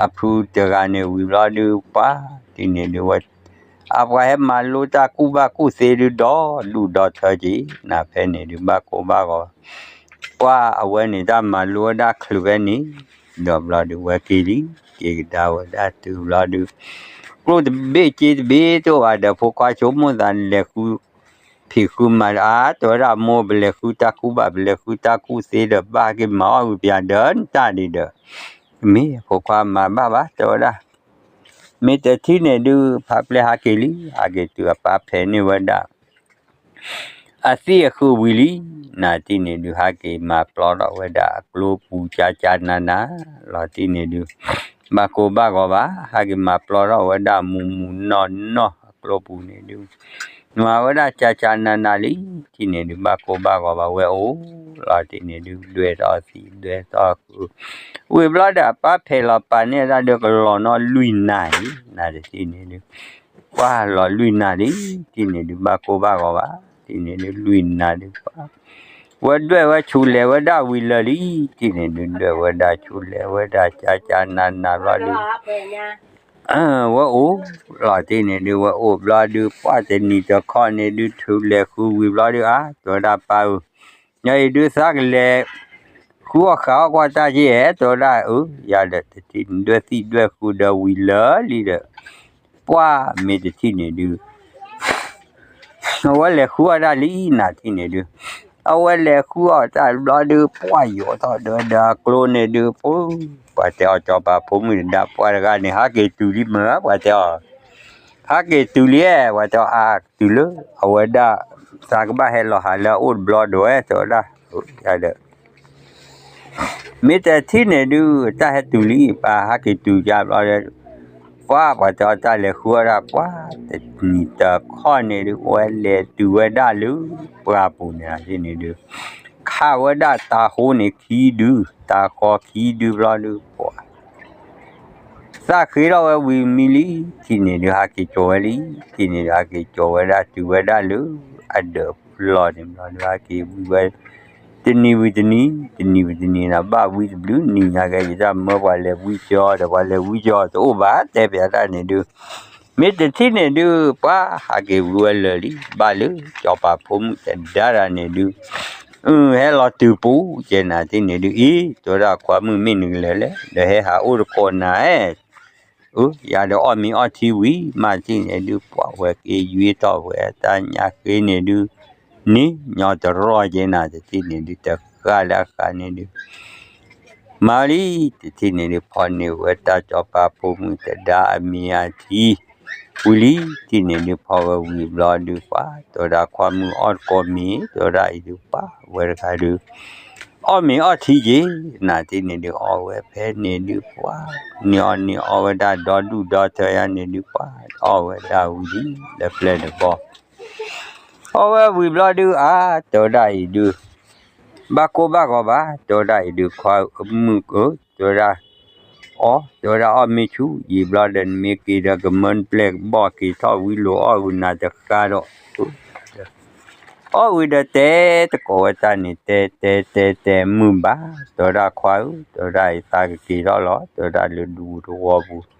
အဖုတဂၤန့ၣ်ဝံၤဘျီဒုး ပှၤ တထံၣ်န့ၣ်ဒုး ဝဲ အပှၤဟဲမၤလိတၢ်ကူၣ်ဘၣ်ကူၣ်သ့ဒုး ဒီဒူၣ်ဒီထၢက့ၤ နၤဖဲန့ၣ်ဒုး ဘၣ်ကိၢ်ဘၣ်ဂီၤ ပှၤအဝဲန့ၣ်တၢ်မၤလိဝဲဒၣ်ချုးဖဲန့ၣ် ဒီးဘျီဒုးဝဲက့ၤလံ က့ၤကဒါဝဲဒၣ်တုၤဘျီဒုး ကျိၣ်တဘ့ၣ်စ့တဘ့ၣ်တအိၣ်ဘၣ်ဒီး ဖိခွါဆိကမိၣ်သး လဲၤဃုဖံးဃုမၤဒီး အါ တဲဝဲဒၣ် မိၢ် ပလဲၤဃုတၢ်ကူၣ်ဘၣ် ပလဲၤဃုတၢ်ကူၣ်သ့ဒီး ဘၣ်ဟဲက့ၤမၤအီၣ်ဂုာ်ပၠးဒီးတၢ်ဒံးဒီး မ့ၢ်ဖိခွါမၤဘၣ်ဘၣ် တဲဝဲဒၣ် မ့ၢ်တထံၣ်န့ၣ်ဒုး ဖါပျဲၢ်ဟးက့ၤလံ ဟးက့ၤတုၤအပၢ်ဖဲန့ၢ်ဝဲဒၣ် အသံၣ်အဃုာ်ဝံၤလံ နၤတထံၣ်န့ၣ်ဒုး ဟးက့ၤမၤပျီထီၣ်ဝဲဒၣ်အကျိပူၤ ကၠါကၠါနးနး လီၤတထံၣ်န့ၣ်ဒုး ဘၣ်ကိၢ်ဘၣ်ဂီၤဘၣ် ဟးက့ၤမၤပျီထီၣ်ဝဲဒၣ်မူၤမူၤနီၢ်နီၢ်အကျိပူၤန့ၣ်ဒုး မၤဝဲဒၣ်ကၠါကၠါနးနးလံ တထံၣ်န့ၣ်ဒုး ဘၣ်ကိၢ်ဘၣ်ဂီၤဘၣ် ဝဲအိၣ်လီၤတထံၣ်န့ၣ်ဒုး ဒွဲၣ်ထီၣ်သံးဒွဲၣ်ထီၣ်ဃုာ် ဝံၤဘျီဒီးအပၢ်ဖဲးလီၤပာ်န့ၢ်ဒၣ်ဒီး ကလီၤနီၣ်လွံၢ်နၤအံၤ နၤတထံၣ်န့ၣ်ဒုး ပှၢ်လီၤလွံၢ်နၤလံ တထံၣ်န့ၣ်ဒုး ဘၣ်ကိၢ်ဘၣ်ဂီၤဘၣ် တထံၣ်န့ၣ်ဒုး လွံၢ်နၤဒုးပှၢ် ဝဲဒွဲၣ်ဝဲဆူးလဲၤဝဲဒၣ်ဝံၤလၢာ်လံ တထံၣ်န့ၣ်ဒုး ဒွဲၣ်ဝဲဒၣ်ဆူးလဲၤဝဲဒၣ် ကၠါကၠါနးနးဘျီဒုး ဝဲအိၣ်လီၤတထံၣ်န့ၣ်ဒုး ဝဲအိၣ်ဘျီဒုး ပှၢ်တနံၤတခီန့ၣ်ဒုး ဆူးလဲၤဃုာ်ဝံၤဘျီဒုး အါ တဲဝဲဒၣ်ပၢ်ဧၢ ညီအံၤဒုးသးကလဲၤ ဃုအီၣ်ဃုအီၣ်ကွၢ်တၢ်က့ဧဲ တဲဝဲဒၣ် အၢ ယၤဒီးတထံၣ်န့ၣ် ဒွဲၣ်သံၣ်ဒွဲၣ်ဃုာ်ဒီးဝံၤလၢာ်လံဒီး ပှၢ်မ့ၢ်တထံၣ်န့ၣ်ဒုး အဝဲလဲၤဃုအီၣ်တၢ်လံ နၤတထံၣ်န့ၣ်ဒုး အဝဲလဲၤဃုအီၣ်တၢ်ဘျီဒုး ပှၢ်ယိးထီၣ်ဒီးဒီးအကျိန့ၣ်ဒုး ပှၢ် ပှၤတဲအီၤစီၤပၤဖိမုၣ်တဒါ ပှၢ်တဂၤန့ၣ် ဟးက့ၤတုၤလံမ့ၢ် ပှၤတဲအီၤ ဟးက့ၤတုၤလံ ပှၤတဲအီၤ အါ တုၤလၢ အဝဲဒၣ် သးကဘၣ်ဟဲလီၤဟးလၢအအိၣ်တဘျီဒီး တဲဝဲဒၣ် ယၤဒီး မ့ၢ်တထံၣ်န့ၣ်ဒုး တၢ်ဟဲတုၤလံ ပၢ်ဟးက့ၤတုၤယါဘျီဒီး ပှၢ် ပှၤတဲအီၤတၢ်လဲၤဃုအီၣ်ဒၣ် ပှၢ် တနံၤတခီန့ၣ်ဒုး ဝဲလဲၤတုၤဝဲဒၣ်လၢ ပှၢ်ပူၤန့ၣ်န့ၣ်ဒုး ခးဝဲဒၣ်တၤဟိန့ၣ်ခံဒု တၤဃီခံဒုဘျီဒုး ပှၢ် သးဃ့ထီၣ်ဝဲဝံၤမံလံ တထံၣ်န့ၣ်ဒုး ဟးက့ၤကၠီၤဝဲလံ တထံၣ်န့ၣ်ဒုး ဟးက့ၤကၠီၤဝဲဒၣ်တုၤဝဲဒၣ်လၢ အဒၢးလီၢ်န့ၣ်ဘျီဒုး ဟးက့ၤဝံၤဝဲ တနံၤဝံၤတနံၤ တနံၤဝံၤတနံၤန့ၣ် ဘၣ်ဝံတဘျုးနံၤညါကဲ ယတၢ်မၢပှၤလဲၤဝံကၠီဒီး ပှၤလဲၤဝံကၠီတအိၣ်ဘၣ် တဲပျးတၢ်န့ၣ်ဒုး မ့ၢ်တထံၣ်န့ၣ်ဒုး ပှၢ်ဟးက့ၤဝံၤဝဲလၢာ်လံ ဘၣ်လၢ စီၤပၤဖိမုၣ်တဒါတၢ်န့ၣ်ဒုး အၢ ဟဲလီၤတုၤပူၤ ကဲနၤတထံၣ်န့ၣ်ဒုး အံၤ တဲဝဲဒၣ်ခွါမုၣ်မ့ၢ်နကလဲၤလဲၣ် ဒီးဟဲဟးအိၣ်တကိးနၤဧၢ အၢ ယၤဒီးအီၣ်မ့ၤအီထံဝံၤ မ့ၢ်တထံၣ်န့ၣ်ဒုး ပှၢ်ဝဲက့ၤယွ့ထီၣ်ဝဲတၢ်ညၣ်ဃ့န့ၣ်ဒုး န့ၣ် ညီတရီၢ်ကဲနၤ တထံၣ်န့ၣ်ဒုး တဃၣ်လၢအဃၣ်န့ၣ်ဒုး မၤလံ တထံၣ်န့ၣ်ဒုး ဖီၣ်န့ၢ်ဝဲတၢ်စီၤပၤဖိမုၣ်တဒါအမ့ၤအထံ ဝံၤလံ တထံၣ်န့ၣ်ဒုး ဖီၣ်ဝဲဝံၤဘျီဒုး ပှၢ် တဲဝဲဒၣ်ခွါမုၣ်အီၣ်တကိးမ့ၤ တဲဝဲဒၣ်အံၤဒုး ပှၢ်ဝဲတဂၤဒုး အီၣ်မ့ၤအီထံက့ၤ နၤတထံၣ်န့ၣ်ဒုး အီၣ်ဝဲဖဲန့ၣ်ဒုး ပှၢ် န့ၢ်အီၣ်န့ၢ်အီၣ်ဝဲဒၣ်ဒီဒူၣ်ဒီထၢယါန့ၣ်ဒုး ပှၢ် အီၣ်ဝဲဒၣ်ဝံၤလံ လၢပျဲၢ်တဘီ အီၣ်ဝဲဝံၤဘျီဒုး အါ တဲဝဲဒၣ်အံၤဒုး ဘၣ်ကိၢ်ဘၣ်ဂီၤဘၣ် တဲဝဲဒၣ်အံၤဒုး ခွါမုၣ်ဧၢ တဲဝဲဒၣ် အီ တဲဝဲဒၣ်အီၣ်မ့ၤဆူ ယံာ်ဘျီဒီးနမ့ၢ်က့ၤဒီးကမၢနပျဲၢ်ကဘီၣ် က့ၤထီၣ်ဝံလိာ်အီၣ်ဂုာ်နၤတဃါဒီး အီၣ်ဝံၤဒီးတဲတကိးဝဲတၢ်န့ၣ် တဲတဲတဲတဲမုာ်ဘၣ် တဲဝဲဒၣ်ခွါဧၢ တဲဝဲဒၣ်အံၤသးကက့ၤထီၣ်လီၤ တဲဝဲဒၣ်လၢဒူပူၤတဝီပူၤ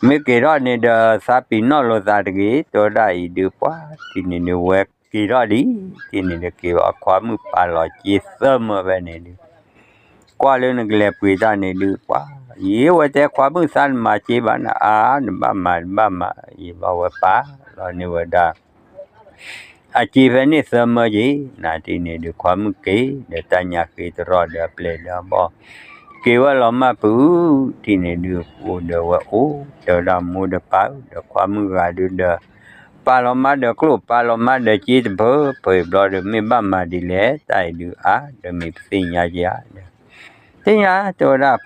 မ့ၢ်က့ၤထီၣ်န့ၣ်ဒီး သးပ့ၤနီၣ်လိာ်သးတဂ့ၤ တဲဝဲဒၣ်အံၤဒုး ပှၢ် တထံၣ်န့ၣ်ဒုး ဝဲက့ၤထီၣ်လံ တထံၣ်န့ၣ်ဒုး က့ၤဘၣ်ခွါမုၣ်ပာ်လီၤက့ၤသၢမၢဖဲန့ၣ်ဒုး ကွၢ်လၢနကလဲၤပှ့ၤတၢ်န့ၣ်ဒုး ပှၢ် ယံာ်ဝဲတဲခွါမုၣ်သးနမၤက့ၤဘၣ်နၤ အါ နဘၣ်မၤ နဘၣ်မၤ ယံာ်ဘျီဝဲပာ်လီၤန့ၢ်ဝဲဒၣ် အက့ၤဖဲန့ၣ်သၢမၢက့ၤ နၤတထံၣ်န့ၣ်ဒုး ခွါမုၣ်က့ၤ ဒီးတၢ်ညၣ်ဃ့တရီၢ်ဒီးအပျဲၢ်ဒီးအဘီၣ် က့ၤဝဲလီၤမၢ်ပု တထံၣ်န့ၣ်ဒုး အိၣ်ဒီးဝဲအိၣ် တဲဝဲဒၣ်မိၢ်ဒီးပၢ်ဧၢ ဒီးခွါမုၣ်ဂၤဒုးဒီး ပာ်လီၤမၢ်ဒီးကျိၣ် ပာ်လီၤမၢ်ဒီးစ့တဖၢ ဖဲအံၤဘျီဒီး မ့ၢ်ဘၣ်မၤဒ်လဲၣ် တၢ်အံၤဒုးအါ ဒီးမ့ၢ်ပသ့ၣ်ညါက့ၤဧါဒီး သ့ၣ်ညါ တဲဝဲဒၣ်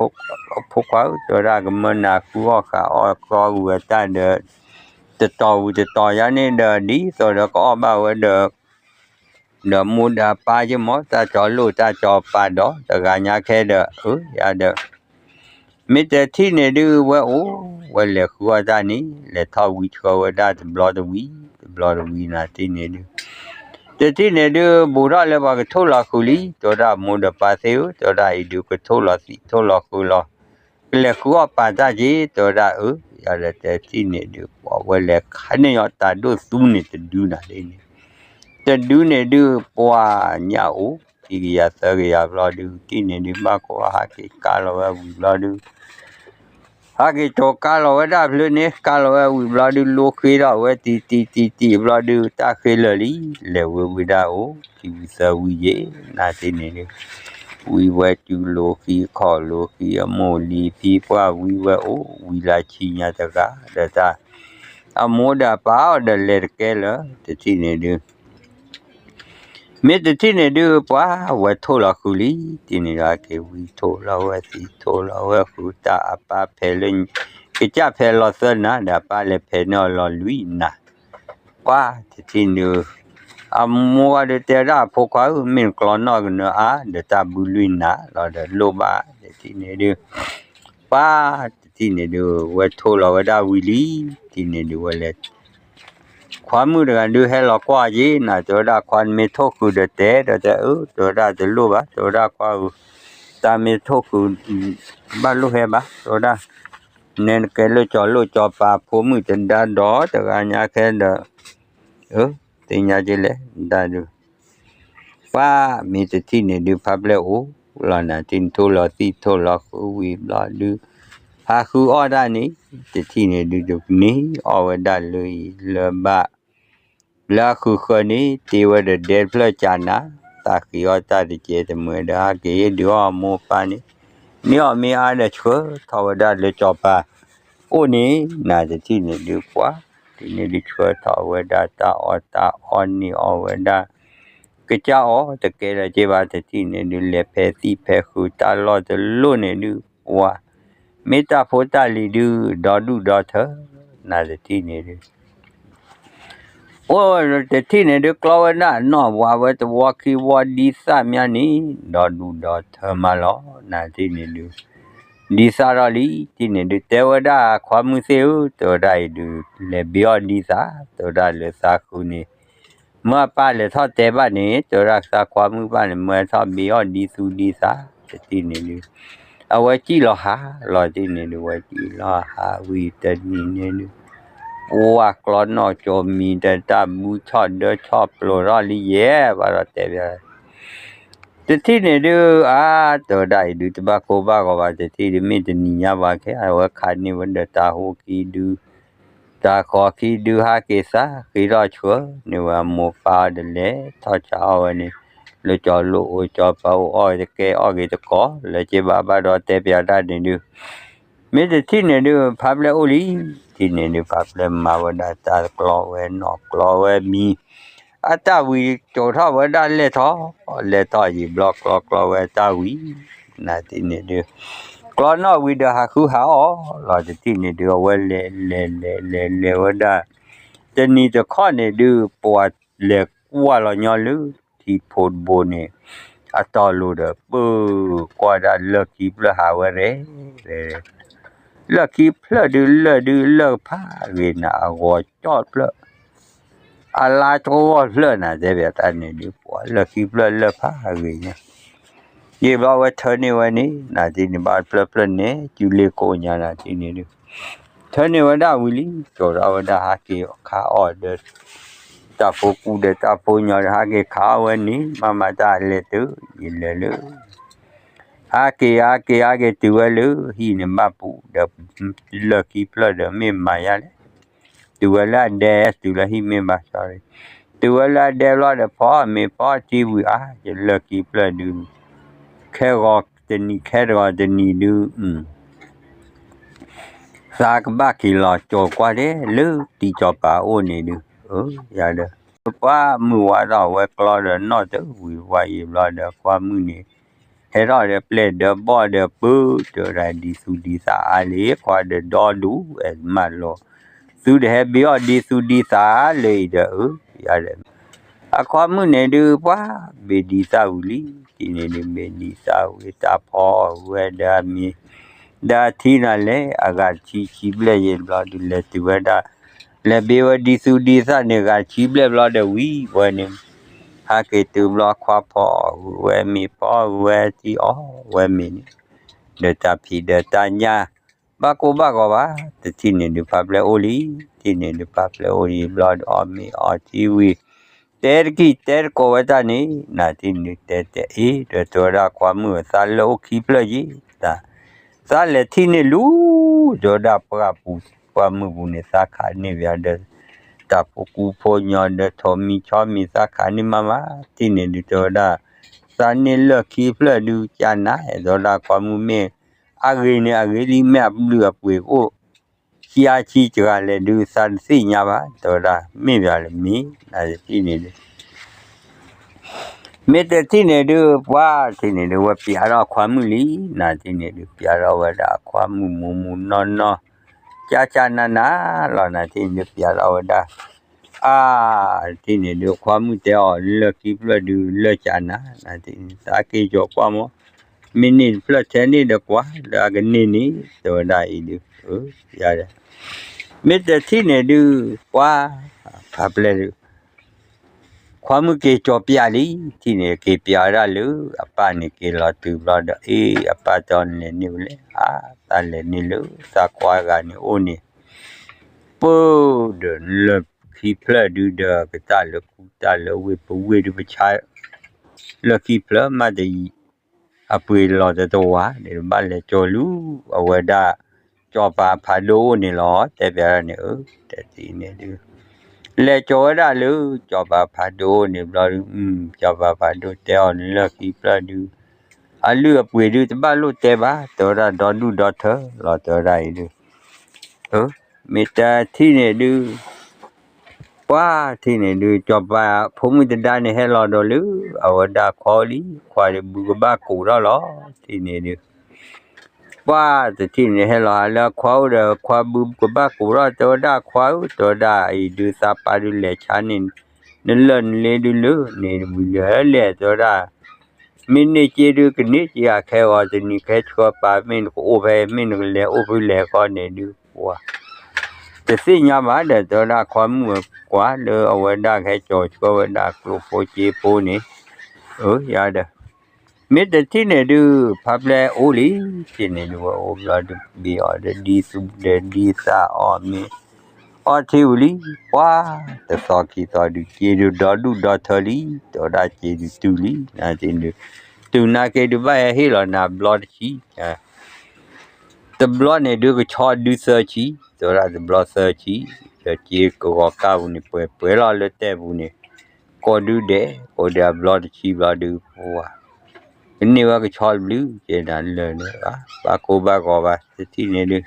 ဖိခွါဧၢ တဲဝဲဒၣ် ကမၢနၤဃုအီၣ်ဃုအီၣ်ဃုအီၣ်ဝံၤအတၢ်ဒီး တတီၤဝံၤတတီၤယါန့ၣ်ဒီး ဒ်သိးဒီးကအီၣ်ဘၣ်ဝဲဒီး ဒီးမိၢ်ဒီးပၢ်က့ၤမး တၢ်ကၠီလိၣ်တၢ်ကၠီပာ်ဒီး တဂၤညါခဲဒီး အၢ ယၤဒီး မ့ၢ်တထံၣ်န့ၣ်ဒုး ဝဲအိၣ် ဝဲလဲၤဃုအီၣ်တၢ်န့ၣ် လဲၤထီၣ်ဝံဆှၢဝဲဒၣ်တဘျီတဝံၤ တဘျီတဝံၤနၤတထံၣ်န့ၣ်ဒုး တထံၣ်န့ၣ်ဒုး ဘူးထီၣ်လၢပှၤကထိၣ်လီၤဃုာ်လံ တဲဝဲဒၣ်မိၢ်ဒီးပၢ်သ့ၣ်ဧၢ တဲဝဲဒၣ်အံၤဒုး ကထိၣ်လီၤသံးထိၣ်လီၤဃုာ်လီၤ ကလဲၤဃုအီၣ်ပာ်တၢ်က့ၤ တဲဝဲဒၣ်အၢ ယၤဒီးတထံၣ်န့ၣ်ဒုး ပှၤဝဲလဲၤခးန့ၢ်ညီတၢ်ဒိၣ်သူန့ၣ်တဒုနၤတထံၣ်န့ၣ် တဒုန့ၣ်ဒုး ပှၤညၣ်အိၣ် ခံကယၤသၢကယၤဘျီဒုး တထံၣ်န့ၣ်ဒုး ဘၣ်ကိးဟးက့ၤကးလီၤဝဲဝံၤဘျီဒုး ဟဲက့ၤကၠီၤကါလီၤဝဲဒၣ်ဖျၢၣ်န့ၣ် ကါလီၤဝဲဝံၤဘျီဒုး လိဃ့ထီၣ်ဝဲတံၤတံၤတံၤတံၤဘျီဒုး တၢ်ဃ့လၢာ်လံ, လဲၤဝဲဝံၤဒၣ်အိၣ် ခံဝံၤသၢဝံၤယဲၢ် နၤတထံၣ်န့ၣ်ဒုး ဝံၤဝဲစုလိၤဃံ ခီၣ်လိၤဃံ အမိၢ်လံၤဖံပှၢ်ဝံၤဝဲအိၣ် ဝံၤလၢဆံညါတဂၤဒီးတၢ် အမိၢ်ဒီးအပၢ်အီၤဒီးလဲၤတကဲလၢၤ တထံၣ်န့ၣ်ဒုး မ့ၢ်တထံၣ်န့ၣ်ဒုး ပှၤဝဲထိၣ်လီၤဃုာ်လံ, တထံၣ်န့ၣ်ဒုး ဟဲက့ၤဝံၤထိၣ်လီၤဝဲသံ ထိၣ်လီၤဝဲဃုာ် တၢ်အပၢ်ဖဲးလၢ ကစၢ်ဖဲးလီၤသၢနၤ ဒီးအပၢ်လဲၤဖဲးန့ၢ်အီၤလီၤလွံၢ်နၤ, ပှၤတထံၣ်န့ၣ်ဒုး အမိၢ်ဝဲဒုးတဲဝဲဒၣ်အဖိခွါဧၢ မ့ၢ်နကျီနီၣ်ကနၢအါ ဒီးတၢ်ဘုလွံၢ်နၤလီၤဒီးလိၣ်ဘၣ် တထံၣ်န့ၣ်ဒုး ပှၤတထံၣ်န့ၣ်ဒုး ဝဲထိၣ်လီၤဝဲဒၣ်ဝံၤလံ, တထံၣ်န့ၣ်ဒုးဝဲလဲၤ ခွါမုၣ်တဂၤဒုးဟဲလီၤကွၢ်က့ၤ နၤတဲဝဲဒၣ်ခွါမ့ၢ်ထိၣ်ဃုာ်ဒီးတဲ ဒီးတဲအၢ တဲဝဲဒၣ်တလိၣ်ဘၣ် တဲဝဲဒၣ်ခွါဧၢ, တၢ်မ့ၢ်ထိၣ်ဃုာ် ဘၣ်လိၣ်ဟဲဘၣ် တဲဝဲဒၣ်, နဲနကဲလၢကၠီၤလိၣ်ကၠီၤပၤ ဖိမုၣ်တဒါဒီးတဂၤညါခဲဒီး အၢ သ့ၣ်ညါက့ၤလဲၣ် တၢ်ဒုး ပှၤမ့ၢ်တထံၣ်န့ၣ်ဒုး ဖါပျဲၢ်အိၣ်လီၤ နၤတထံၣ်န့ၣ် ထိၣ်လီၤသံထိၣ်လီၤဃုာ်ဝံၤဘျီဒုး ဟးဃုအီၣ်တၢ်န့ၣ် တထံၣ်န့ၣ်ဒုး တန့ၢ်အီၣ်ဝဲဒၣ်လၢအံၤလၢဘၣ် လၢအဃုဃၢၤန့ၣ် တ့ဝဲဒီးဒဲတဖျၢၣ်ကၠးနၤ, သးဃ့အီၣ်တၢ်တကဲတမှဲဒီး ဟဲက့ၤဒုးအီၣ်အမိၢ်အပၢ်န့ၣ် မ့ၢ်အီၣ်မ့ၢ်အါဒီးဆှၢထီၣ်ဝဲဒၣ်လၢကၠီၤပၤအိၣ်န့ၣ် နၤတထံၣ်န့ၣ်ဒုး ပှၤတထံၣ်န့ၣ်ဒုး ဆှၢထီၣ်ဝဲဒၣ်တၢ်အီၣ်တၢ်အီန့ၢ်အီၣ်ဝဲဒၣ် ကစၢ်အီၣ်တကဲလၢၤက့ဘၣ် တထံၣ်န့ၣ်ဒုး လဲၤဖဲးသံၣ်ဖဲးဃုာ်တၢ်လီၢ်တလိၣ်န့ၣ်ဒုး ပှၤ မ့ၢ်တၢ်ဖိတၢ်လံၤဒုး ဒီဒူၣ်ဒီထၢ နၤတထံၣ်န့ၣ်ဒုး အိၣ်တထံၣ်န့ၣ်ဒုး ကျီဝဲဒၣ်နီၢ်ဝါဝဲတဝီခံဝီဒ်သၣ်မးန့ၣ် ဒီဒူၣ်ဒီထၢမးလီၤ နၤတထံၣ်န့ၣ်ဒုး ဒ်သၣ်ထီၣ်လံ တထံၣ်န့ၣ်ဒုး တဲဝဲဒၣ်ခွါမုၣ်သ့ၣ်ဧၢ တဲဝဲဒၣ်အံၤဒုး လဲၤဘ့အီၣ်ဒ်သၣ် တဲဝဲဒၣ်လၢသးဃုန့ၣ် မၢအပၢ်လဲၤထီၣ်တဲဘၣ်န့ၣ် တဲဝဲဒၣ်သးခွါမုၣ်ဘၣ်န့ၣ် မၢထီၣ်ဘ့အီၣ်ဒ်သူဒ်သၣ် တထံၣ်န့ၣ်ဒုး အဝဲစံၣ်လီၤဟးလီၤတထံၣ်န့ၣ်ဒုး ဝဲစံၣ်လီၤဟးဝံၤတနံၤန့ၣ်ဒုး ပှၤကျီနီၣ်ကၠိမံၤဒီးတၢ်ဘုဆီၣ်ဒၢဆီၣ်ပျိၤထီၣ်လံယဲၢ် ဘၣ်ဒီးတဲဘၣ် တထံၣ်န့ၣ်ဒုး အါ တဲဝဲဒၣ်အံၤဒုး တဘၣ်ကိၢ်ဘၣ်ဂီၤဘၣ် တထံၣ်ဒုး မ့ၢ်တနံၤညါဘၣ်ခဲ အဝဲခးန့ၢ်ဝဲဒီးတၢ်ဟိခံဒု တၢ်ဃီခံဒု ဟးက့ၤသးဃ့ထီၣ်ဆှၢန့ၢ်ဝဲအမိၢ်ပၢ်အီၤဒီးလဲၤထီၣ်ဆါအီၣ်ဝဲန့ၣ် လၢကၠီၤလိၣ်အိၣ်ကၠီၤပၤအိၣ်အီၣ်တကဲအီၣ်ဂ့ၤတကိး လၢက့ဘၣ်ဘၣ်ဒီးတဲပျးတၢ်န့ၣ်ဒုး မ့ၢ်တထံၣ်န့ၣ်ဒုး ဖါပျဲၢ်အိၣ်လံ ထံၣ်န့ၣ်ဒုး ဖါပျဲၢ်မၤဝဲဒၣ်တၢ်ကျီဝဲနီၣ်ကျီဝဲမံၤ အတၢ်ဝံၤကၠိထီၣ်ဝဲဒၣ်လဲၢ်ထီၣ် လဲၢ်ထီၣ်ယံာ်ဘျီကျီကျီဝဲတၢ်ဝံၤ နၤတထံၣ်န့ၣ်ဒုး ကျီနီၣ်ဝံၤဒီးဟးဃုဟးအီၣ်လီၤ တထံၣ်န့ၣ်ဒုး အဝဲလဲၤလဲၤလဲၤလဲၤလဲၤဝဲဒၣ် တနံၤတခီန့ၣ်ဒုး ပှၤလဲၤကွၢ်လီၤညီလၢ ထံဖိတဘိန့ၣ် အတီၤလိၤဒီး ပၢၢ်ကွၢ်ဒၣ်လၢၢ်ခံဖျၢၣ်ဟးဝဲရဲၣ် လၢၢ်ခံဖျၢၣ်ဒုး လၢၢ်ဒုးလၢၢ်ဖးဂ့ၤနၤ အဂီၤကၠီၣ်ဖျၢၣ် အလါကဂီၢ်ဖျၢၣ်နၤ တဲဘၣ်တၢ်န့ၣ်ဒုး ပှၤလၢၢ်ခံဖျၢၣ်လၢၢ်ဖးဂ့ၤညါ ယံာ်ဘျီဝဲထၢန့ၢ်ဝဲန့ၣ် နၤတထံၣ်န့ၣ် ဘၣ်ဖျၢၣ်ဖျၢၣ်န့ၣ် စုလ့ၣ်ကိးညါနၤတထံၣ်န့ၣ်ဒုး ထၢန့ၢ်ဝဲဒၣ်ဝံၤလံ ကၠီၤထီၣ်ဝဲဒၣ်ဟးက့ၤခးအီၣ်ဒီး တၢ်ဖိကူဒီးတၢ်ဖိညီဒီး ဟးက့ၤခးအီၣ်ဝဲန့ၣ် မၤမၤတၢ်လဲၤတုၤ ယလဲၤလၢ ဟးက့ၤဟးက့ၤဟးက့ၤတုၤဝဲလၢ ဟံၣ်န့ၣ်ဘၣ်ပူၤဒီး လၢၢ်ခံဖျၢၣ်ဒီး မ့ၢ်မၤယါလဲၣ် တုၤဝဲလၢအဒဲ တုၤလၢဟံၣ်မ့ၢ်ဘၣ် sorry တုၤဝဲလၢအဒဲဘျီဒီး ဖီမ့ၤဖီထံဝံၤအါ ယလၢၢ်ခံဖျၢၣ်ဒုး ခဲဂီၤတနံၤ ခဲတဂီၤတနံၤဒုး သးကဘၣ်က့ၤလီၤကၠီၤကွၢ်ဒဲး လၢတံၤကၠီၤပၤအိၣ်န့ၣ်ဒုး ယၤဒီး ပှၤမုၢ်ဝါထီၣ်ဝဲကျီဒီးနီၣ်တဝံၤဝါယံာ်ဘျီဒီး ကွၢ်မုၢ်န့ၣ် ဟဲထီၣ်ဒီးပျဲၢ်ဒီးဘီၣ်ဒီးပုၢ် တဲဝဲဒၣ်ဒ်သူၣ်ဒ်သးအါလံ ကွၢ်ဒီးဒီဒူၣ်အဲၣ်မးလီၤ သုတဟဲဘ့အီၣ်ဒ်သူၣ်ဒ်သးလၢအံၤဒီး ယၤဒီး အကွၢ်မုၢ်န့ၣ်ဒုး ပှၤဘ့ဒံသၣ်ဝံၤလံ တထံၣ်န့ၣ်ဒုး ဘ့ဒံသၣ်ဝံၤ တၢ်ဖီအီၣ်ဝဲဒီးအမ့ၤ ဒီးထံနၤလဲၣ် အဂၤတဆံဆံဘျဲၣ်ယံာ်ဘျီဒုး လဲၤတုၤဝဲဒၣ် လဲၤဘ့ဝဲဒ်သူၣ်ဒ်သးန့ၣ် ဂၤတဆံဘျဲၣ်ဘျီဒီးဝံၤဝဲန့ၣ် ဟးက့ၤတုၤဘျီ ခွါဖီအီၣ်ဝဲမ့ၤ ဖီအီၣ်ဝဲထံအီၣ်ဝဲမ့ၤန့ၣ် ဒီးတၢ်ဖံးဒီးတၢ်ညၣ် ဘၣ်ကိၢ်ဘၣ်ဂီၤဘၣ် တထံၣ်န့ၣ်ဒုး ဖါပျဲၢ်အိၣ်လံ တထံၣ်န့ၣ်ဒုးဖါပျဲၢ်အိၣ်လံဘျီဒီးအီၣ်မ့ၤအီထံဝံၤ တဲတကံၢ်တဲတကိးဝဲတၢ်န့ၣ် နၤတထံၣ်န့ၣ်ဒုး တဲတဲအ့ၣ် ဒီးတဲဝဲဒၣ်ခွါမုၣ်အသးလၢအိၣ်ခံဖျၢၣ်ယံာ် တၢ် သးလဲၤထံၣ်န့ၢ်လူၤ, တဲဝဲဒၣ်ပှၢ်ပူၤ ပှၢ်မုၢ်ပူၤန့ၣ် သးခးန့ၢ်ဘၣ်ဒီး တၢ်ဖိကူဖိညီဒီးထိးမံၤဆီမံၤ သးခးန့ၢ်မးမး, ထံၣ်န့ၢ်ဒုး တဲဝဲဒၣ် သးန့ၢ်လၢၢ်ခံဖျၢၣ်ဒုး ကနၤ, တဲဝဲဒၣ် ခွါမုၣ်မ့ၢ် အဂ့ၤန့ၣ်အဂ့ၤလံ, မ့ၢ်အဘျုးအပှ့ၤကအိၣ် ခံအါဆံစှၤလဲၣ်ဒုး သးတသ့ၣ်ညါဘၣ်, တဲဝဲဒၣ် မ့ၢ်ဘၣ်လၢမ့ၢ် နၤတထံၣ်န့ၢ်ဒုး မ့ၢ်တထံၣ်န့ၢ်ဒုး ပှၢ်ထံၣ်န့ၢ်ဒုး ဝဲပျးထီၣ်ခွါမုၣ်လံ, နၤတထံၣ်န့ၢ်ဒုး ပျးထီၣ်ဝဲဒၣ်ခွါမုၣ်မူမူနီၢ်နီၢ် ကၢ်ကၢ်နးနးလီၤ, နၤတထံၣ်န့ၢ်ဒုး ပျးထီၣ်ဝဲဒၣ် အါ တထံၣ်န့ၢ်ဒုး ခွါမုၣ်တဲအီၤ လၢၢ်ခံဖျၢၣ်ဒုး လၢၢ်ကနၤ, နၤတထံၣ်န့ၢ် သးက့ၤကၠီၤကွၢ်မး, မ့ၢ်န့ၢ်တဖျၢၣ်ထဲန့ၣ်ဒီးကွၢ် လၢအကန့ၢ်န့ၣ် တဲဝဲဒၣ်အံၤဒုး မ့ၢ်တထံၣ်န့ၢ်ဒုး ပှၢ် ဖါပျဲၢ်ဒုး ခွါမုၣ်က့ၤကၠီၤပျးလံ, ထံၣ်န့ၢ်က့ၤပျးဝဲဒၣ်လၢ အပၢ်န့ၣ်က့ၤလီၤတုၤဘျီဒီး အ့ အပၢ်တဲအီၤနလဲၤန့ၢ်ဝဲလဲၣ်, အါ သးလဲၤန့ၢ်လၢ သးကွၢ်ဂၤန့ၣ်အိၣ်န့ၣ် ပၢၢ်ဒီးလၢၢ်ခံဖျၢၣ်ဒုးဒီး ကတၢ်လၢခူတၢ်လၢဝ့ၢ် ပဝ့ၢ်ဒုးပဆါ လၢၢ်ခံဖျၢၣ်မးတယံၤ အပှ့ၤလီၤတတဝၤန့ၣ် ဘၣ်လဲၤကၠီၤလူၤ အဝဲဒၣ် ကၠီၤပၤဖးဒိၣ်အိၣ်န့ၣ်လီၤ တဲပျးဒၣ်န့ၣ် ဧၢ တထံၣ်န့ၢ်ဒုး လဲၤကၠီၤဝဲဒၣ်လၢ ကၠီၤပၤဖးဒိၣ်အိၣ်န့ၣ်ဘျီဒုး ကၠီၤပၤဖးဒိၣ်တဲအီၤလၢခံဖျၢၣ်ဒုး အလုၢ်အပှ့ၤဒုးတဘၣ်လိၣ်တဲဘၣ် တဲဝဲဒၣ်ဒီဒူၣ်ဒီထၢလီၤ တဲဝဲဒၣ်အံၤဒုး မ့ၢ်တထံၣ်န့ၢ်ဒုး ပှၢ်ထံၣ်န့ၢ်ဒုး ကၠီၤပၤဖိမုၣ်တဒါန့ၣ်ဟဲလီၤဒီးလၢ အဝဲဒၣ်ခွါအိၣ်လံ ခွါဒုးဘုကဘၣ်ကိးထီၣ်လီၤ ထံၣ်န့ၢ်ဒုး ပှၢ်တထံၣ်န့ၢ်ဟဲလီၤဟးလၢအခွါအိၣ်ဒီး ခွါဘုကဘၣ်ကိးထီၣ် တဲဝဲဒၣ်ခွါဧၢ တဲဝဲဒၣ်အံၤဒုး သးပၢ်ဒုးလဲၤဆါန့ၢ် နလၢၢ်နလ့ဒုးလၢန့ၣ်ဝံၤလၢလဲၣ် တဲဝဲဒၣ် မ့ၢ်န့ၢ်စ့ဒုးကန့ၢ်စ့ဧါ ခဲဂီၤတနံၤခဲဆှၢ ပၢ်မ့ၢ်နကအိၣ်ဖဲ မ့ၢ်နကလဲၤအိၣ်ဖဲလဲၣ်ဃီန့ၣ်ဒုး ပှၢ် တသ့ၣ်ညါဘၣ်ဒီး တဲဝဲဒၣ်ခွါမုၣ်ကွၢ်လၢအဝဲဒၣ်ကဟဲကၠီၤဆှၢဝဲဒၣ်ကျိဖိစ့ဖိန့ၣ် အၢ ယၤဒီး မ့ၢ်တထံၣ်န့ၣ်ဒုး ဖါပျဲၢ်အိၣ်လံ ထံၣ်န့ၢ်ဒုး ဝဲအိၣ်ဘျီဒုး ဘ့ၣ်အီၤဒီးဒ်သူၣ်ဒီးဒ်သးအီၣ်မ့ၢ် အီထံဝံၤလံ ပှၢ် တသီခံသီဒုး စ့ဒုးဒီဒူၣ်ဒီထၢလံ တဲဝဲဒၣ်စ့ဒုးတုၤလံ နၤတထံၣ်န့ၢ်ဒုး တုၤနာ်က့ဒုး ဘၣ်ဟဲဟ့ၣ်လီၤနၤဘျီတဆံ တဘျီန့ၣ်ဒုးကဆီဒုးသၢဆံ တဲဝဲဒၣ်တဘျီသၢဆံ ဒီးစ့ကဂီၤကၢ်ပူၤန့ၣ် ပှဲၤပှဲၤလီၤလၢတဲပူၤန့ၣ် ကိးဒုဒဲး ကိးဒုးအဘျီတဆံဘျီဒုး ပှၢ် ကန့ၢ်ဝဲကဆီတဘျုး ကဲနၤလၢာ်န့ၣ် ဘၣ်ကိၢ်ဘၣ်ဂီၤဘၣ် တထံၣ်န့ၢ်ဒုး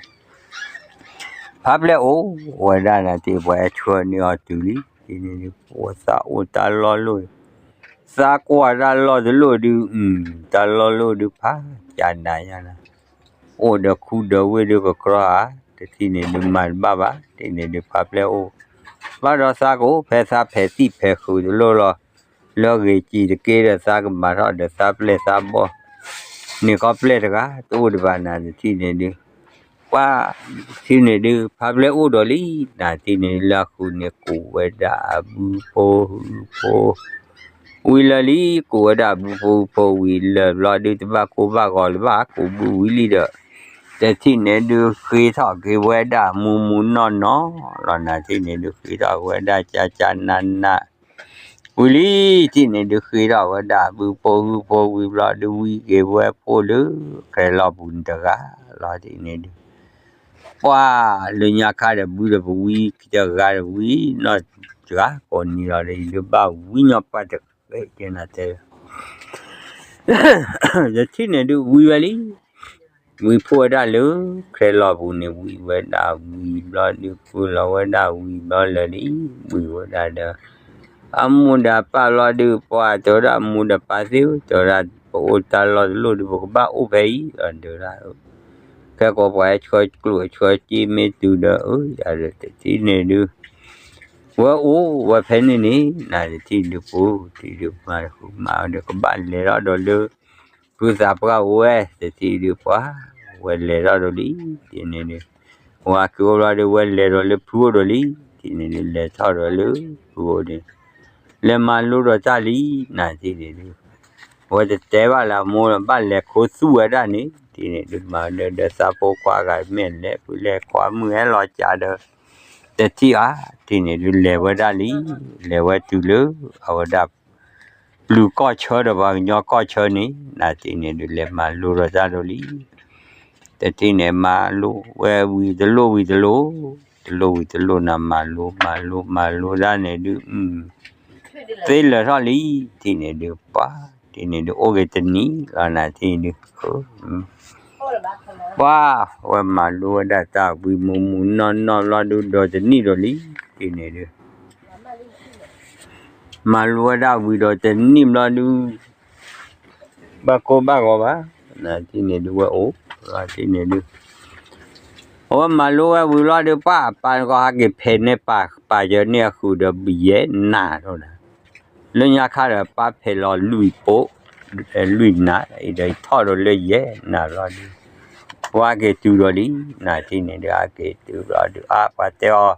ဖါပျဲၢ်အိၣ်ဝဲဒၣ်နၤတထံၣ် ပှၤဟဲဆှၢန့ၢ်အီၤတုၤလံ ထံၣ်န့ၢ်ဒုး ပှၢ်သးအိၣ်တၢ်လီၢ်လိၣ် သးကွၢ်တၢ်လီၢ်တလိၣ်ဒုး တၢ်လီၢ်လိၣ်ဒုးဖးကနၤယၤနၤ အိၣ်ဒီးခူဒီးဝ့ၢ်ဒုးကကြီဧါ တထံၣ်န့ၢ်ဒုးမၤတဘၣ်ဘၣ် ထံၣ်န့ၢ်ဒုးဖါပျဲၢ်အိၣ် ဘၣ်ဒီးသးကအိၣ်ဖဲသးဖဲးသံၣ်ဖဲးဃုာ်တလိၣ်လီၤ လၢအဂ့ၤစံးတက့ၢ်ဒီးသးကမၤထီၣ်ဒီးသးပျဲၢ်သးဘီၣ် န့ၣ်ကီပျဲၢ်တဂၤ တအိၣ်ဒံးဘၣ်နၤတထံၣ်န့ၢ်ဒုး ပှၢ် ထံၣ်န့ၢ်ဒုး ဖါပျဲၢ်အိၣ်ဒီးလံ နၤတထံၣ်န့ၢ်လၢအဃုာ်န့ၣ် ကူးဝဲဒၣ်အဘုဖိဟုဖိ ဝံၤလၢာ်လံ ကူးဝဲဒၣ်အဘုဖိဟုဖိဝံၤလၢာ်ဘျီဒုး တဘၣ်ကိၢ်ဘၣ်ဂီၤလၢၤဘၣ် ကူးဘုဝံၤလံဒီး တထံၣ်န့ၢ်ဒုးဃ့ထီၣ်က့ၤဝဲဒၣ်မူမူနီၢ်နီၢ်လီၤ နၤတထံၣ်န့ၢ်ဒုးဃ့ထီၣ်က့ၤဝဲဒၣ်ကၢ်ကၢ်နးနး ဝံၤလံ ထံၣ်န့ၢ်ဒုးဃ့ထီၣ်ဝဲဒၣ်ဘုဖိဟုဖိဝံၤဘျီဒုး ဝံၤက့ၤဝဲဖိလၢ ခရဲလီၢ်ပူၤန့ၣ်တဂၤလီၤ ထံၣ်န့ၢ်ဒုး ပှၢ် လၢညါခါဒီးဘုဒီးပဝံၤတဂၤဒီးဝံၤနီၢ်တဂၤကိးနံၤလီၤဒီး ယဒုးဘၣ်ဝံၤညီပှၢ်တဃဲကဲနၤတဲ တထံၣ်န့ၣ်ဒုးဝံၤဝဲလံ ဝံၤဖှိၣ်ဝဲဒၣ်လၢ ခရဲလီၢ်ပူၤန့ၣ် ဝံၤဝဲဒၣ်ဝံၤဘျီဒုး ဖှိၣ်လီၤဝဲဒၣ်ဝံၤဘျီလၢာ်လံ ဝံၤဝဲဒၣ်ဒီး အမိၢ်ဒီးပၢ်ဘျီဒုး ပှၢ်တဲဝဲဒၣ်မိၢ်ဒီးပၢ်သ့ၣ်ဧၢ တဲဝဲဒၣ် ပအိၣ်တၢ်လီၢ်တလိၣ်ဒုး ပကဘၣ်အိၣ်ဖဲအံၤလီၤ တဲဝဲဒၣ် ခဲကိးပှၤဟဲဆှၢကျိၣ်ဆှၢစ့မ့ၢ်တုၤဒီး အၢ ယၤဒီးတထံၣ်န့ၣ်ဒုး ဝဲအိၣ်ဝဲဖဲန့ၣ်န့ၣ် နၤတထံၣ်ဒုးပူၤ ထံၣ်ဒုးမၤတဃုမၤဒီး ကဘၣ်လဲၤထီၣ်ဒီးလၢ ဖုသးပှၢ်အိၣ်ဝဲ တထံၣ်ဒုးပှၢ် ဝဲလဲၤထီၣ်ဒီးလံ ထံၣ်န့ၣ်ဒုး ဝဲက့ၤအိၣ်ဘျီဒီး ဝဲလဲၤဒီးလၢဖုအိၣ်ဒီးလံ ထံၣ်န့ၣ်ဒုး လဲၤထီၣ်ဒီးလၢဖုအိၣ်န့ၣ် လဲၤမၤလိဒီးတၢ်လံ နၤတထံၣ်န့ၣ်ဒုး ဝဲတတဲဘၣ်လၢအမိၢ် ဘၣ်လဲၤခိသူၣ်ဝဲဒၣ်န့ၣ် ထံၣ်န့ၣ်ဒုး မၤဒီးသးဖိခွါဂၤမ့ၢ်လဲၤဖုလဲၤခွါမုၢ်ဟဲလီၤကးဒီး တထံၣ်ဧါ ထံၣ်န့ၣ်ဒုး လဲၤဝဲဒၣ်လံ လဲၤဝဲတုၤလၢ အဝဲဒၣ် ပျုၤကီၢ်ဆၢဒီးပှၤကညီကီၢ်ဆၢန့ၣ် နၤတထံၣ်န့ၣ်ဒုး လဲၤမၤလိဒီးတၢ်ဒီးလံ တထံၣ်န့ၣ်မၤလိဝဲဝံၤတလိၣ်ဝံၤတလိၣ်, တလိၣ်ဝံၤတလိၣ်နၤ မၤလိမၤလိမၤလိဒၣ်န့ၣ်ဒုး သ့လၢာ်ထီၣ်လံ, ထံၣ်န့ၣ်ဒုး ပှၤ ထံၣ်န့ၣ်ဒုး အိၣ်က့ၤတနံၣ်လီၤနၤ ထံၣ်ဒုး ပှၤ ဝဲမၤလိဝဲဒၣ်တၢ်ဝံၤမုၢ်မုၢ်နီၢ်နီၢ်ဘျီဒုး ဒီးတနံၣ်ဒီးလံ, ထံၣ်န့ၣ်ဒုး မၤလိဝဲဒၣ်ဝံၤဒီးတနံၣ်ဘျီဒုး ဘၣ်ကိၢ်ဘၣ်ဂီၤဘၣ်, နထံၣ်န့ၣ်ဒုးဝဲအိၣ်, ထံၣ်န့ၣ်ဒုး အဝဲမၤလိဝဲဝံၤဘျီဒုး ပၢ်အပၢ်နကီၢ်ဟဲက့ၤဖဲးန့ၢ်ပၢ် ပၢ်ယၢၤန့ၢ်အဃုာ်ဒီး ဘယဲၢ်နၤထီၣ်နၤ, လၢညါခါဒီးပၢ်ဖဲးလီၤလွံၢ်ပိ, လွံၢ်နၤ, အံၤဒီးယထီၣ်ဒီးလၢယဲၢ်နၤဘျီဒုး, ပှၤက့ၤတုၤဒီးလံ, နထံၣ်န့ၣ်ဒုး အက့ၤတုၤဘျီဒုး အါ ပှၤတဲအီၤ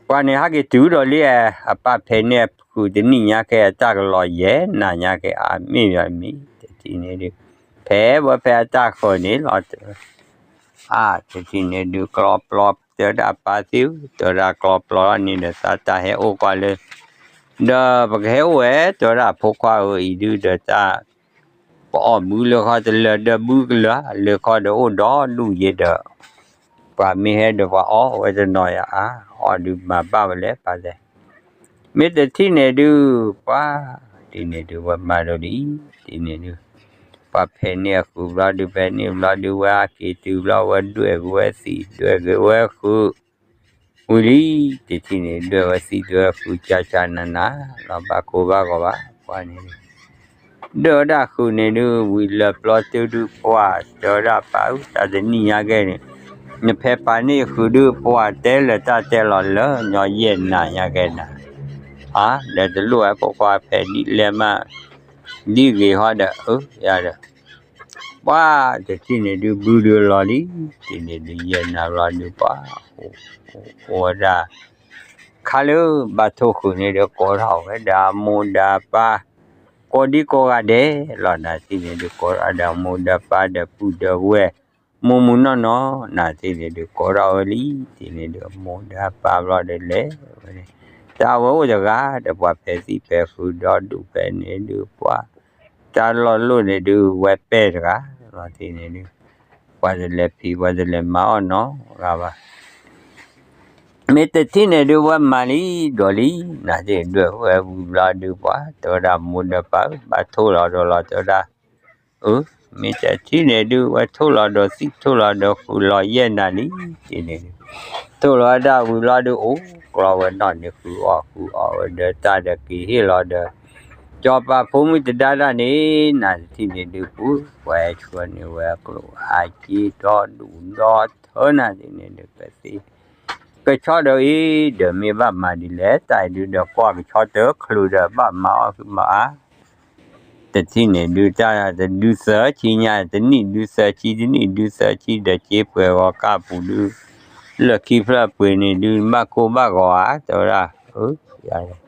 ပှၤန့ၣ်ဟဲက့ၤတုၤဒီးလံ, အပၢ်ဖဲးန့ၢ်အဃုာ်တနံၣ်ညါကဲ အတၢ်ကလီၤယဲၢ်နၤညါကဲ အမ့ၢ်ယမံၤ တထံၣ်န့ၣ်ဒုး ဖဲဝဲဖဲအတၢ်ဃၢၤန့ၣ်လီၤ, အါ တထံၣ်န့ၣ်ဒုး ကျီပျီ တဲဝဲဒၣ်ပၢ်သ့ၣ်ဧၢ တဲဝဲဒၣ်ကျီပျီလီၤန့ၣ်ဒီး သးတၢ်ဟဲအိၣ်ကွၢ်လၢ ဒီးပကဟဲအိၣ်ဝဲ တဲဝဲဒၣ်ဖိခွါဧၢ အံၤဒုးဒီးတၢ် ပအီၣ်ဘုလၢခီတလၢာ်ဒီးဘုကလၢာ် လၢခီဒီးအိၣ်ဒီဒူၣ်ယဲဒီး ပှၤမ့ၢ်ဟဲဒီးပှၤအီၣ်ဝဲတနီၤယၤအါ အီၣ်ဒုးမၤဘၣ်ဝဲလဲၣ်ပၢ်တဲ, မ့ၢ်တထံၣ်န့ၣ်ဒုး ပှၤ တထံၣ်န့ၣ်ဒုး ဝဲမၤဒီးလံ, တထံၣ်န့ၣ်ဒုး ပှၤဖဲးန့ၢ်အဃုာ်ဘျီဒုး ဖဲးန့ၢ်ဘျီဒုး ဝဲအက့ၤတုၤဘျီ ဝဲဒွဲၣ်က့ၤဝဲသံး ဒွဲၣ်က့ၤဝဲဃုာ် ဝံၤလံ, တထံၣ်န့ၣ် ဒွဲၣ်ဝဲသံး ဒွဲၣ်ဃုာ် ကၢ်ကၢ်နးနး လီၤဘၣ်ကိၢ်ဘၣ်ဂီၤဘၣ် ပှၤန့ၣ် ဒွဲၣ်ဝဲဒၣ်ဃုာ်န့ၣ်ဒုး ဝံၤလၢာ်ပျီတုၤဒုး ပှၤတဲဝဲဒၣ်ပၢ်ဧၢ တၢ်တနံၣ်ညါကဲန့ၣ် နဖဲးပာ်န့ၢ်ဃုာ်ဒုး ပှၤတဲလၢာ်တၢ်တဲလီၤလၢညီယဲၢ်နၤညါကဲနၤ, အါ ဒီးတလိၣ်ဝဲဖိခွါဖဲးဒ်လဲၣ်မး ဒ်ဂ့ၤဟီဒီး အၢ ယၤဒီး ပှၤတထံၣ်န့ၣ်ဒုး ဘုဒုးလီၤလံ, တထံၣ်န့ၣ်ဒုး ယဲၢ်နၤဘျီဒုး ပှၤ အိၣ်ဝဲဒၣ် ခါလၢဘၣ်ထိၣ်ဃုာ်န့ၣ်ဒီး ကိးထီၣ်ဝဲဒၣ်အမိၢ်ဒီးအပၢ်, ကိးဒံကိးဂၤဒဲးလီၤ နၤတထံၣ်န့ၣ်ဒုး ကိးထီၣ်ဒီးအမိၢ်ဒီးအပၢ်ဒီးပုၢ်ဒီးဝဲၢ် မုၢ်မုၢ်နီၢ်နီၢ် နၤတထံၣ်န့ၣ်ဒုး ကိးထီၣ်ဝဲလံ, တထံၣ်န့ၣ်ဒုး အမိၢ်ဒီးအပၢ်ဘျီဒီးလဲၤဝဲန့ၣ်, တၢ်ဝဲအိၣ်တဂၤ ဒီးပှၤဖဲးသံးဖဲးဃုာ်ဒီဒူၣ်ဖဲန့ၣ်ဒုး ပှၤ တၢ်လီၢ်လိၣ်န့ၣ်ဒုး ဝဲပဲၢ်တဂၤ နၤတထံၣ်န့ၣ်ဒုး ပှၤတလဲၤဖံး ပှၤတလဲၤမၤအီၣ်နီတဂၤဘၣ် မ့ၢ်တထံၣ်န့ၣ်ဒုး ဝဲမၤလံဒီးလံ, နၤတထံၣ်ဒွဲၣ်ဝဲဝံၤဘျီဒုး ပှၤ တဲဝဲဒၣ်မိၢ်ဒီးပၢ်ဧၢ ဘၣ်ထိၣ်လီၤဒီးလီၤ တဲဝဲဒၣ်, အၢ မ့ၢ်တထံၣ်န့ၣ်ဒုး ဝဲထိၣ်လီၤဒီးသံး ထိၣ်လီၤဒီးဃုာ်လီၤယဲၢ်နၤလံ, တထံၣ်န့ၣ်ဒုး ထိၣ်လီၤဝဲဒၣ်ဝံၤဘျီဒုး အိၣ်ကျီဝဲနီၣ်န့ၣ် ဃုာ်အီၣ်ဃုာ်အီၣ်ဝဲဒီးတၢ်ဒီးက့ၤဟ့ၣ်လီၤဒီး စီၤပၤဖိမုၣ်တဒါတၢ်န့ၣ် နၤတထံၣ်န့ၣ်ဒုး ပှၤဝဲဆှၢန့ၢ်ဝဲအကျိာ် အစ့ဒီဒူၣ်ဒီထၢ နၤတထံၣ်န့ၣ်ဒုး ပသ့ ကဆီဒီးအံၤ ဒီးမ့ၢ်ဘၣ်မၤဒ်လဲၣ် တၢ်အံၤဒုးဒီး ကွၢ်ကဆီတချုးဒီး ဘၣ်မၤအီၣ်ဃုာ်မၤအါ တထံၣ်န့ၣ်ဒုး တၢ်တဒုသၢဆံညါ တနံၣ်ဒုသၢဆံ တနံၣ်ဒုသၢဆံဒီး စ့ပှဲၤဂီၤကၢ်ပူၤဒုး လၢခံဖျၢၣ်ပှ့ၤန့ၣ်ဒုး ဘၣ်ကိၢ်ဘၣ်ဂီၤဧါ တဲဝဲဒၣ် အၢ ယၤ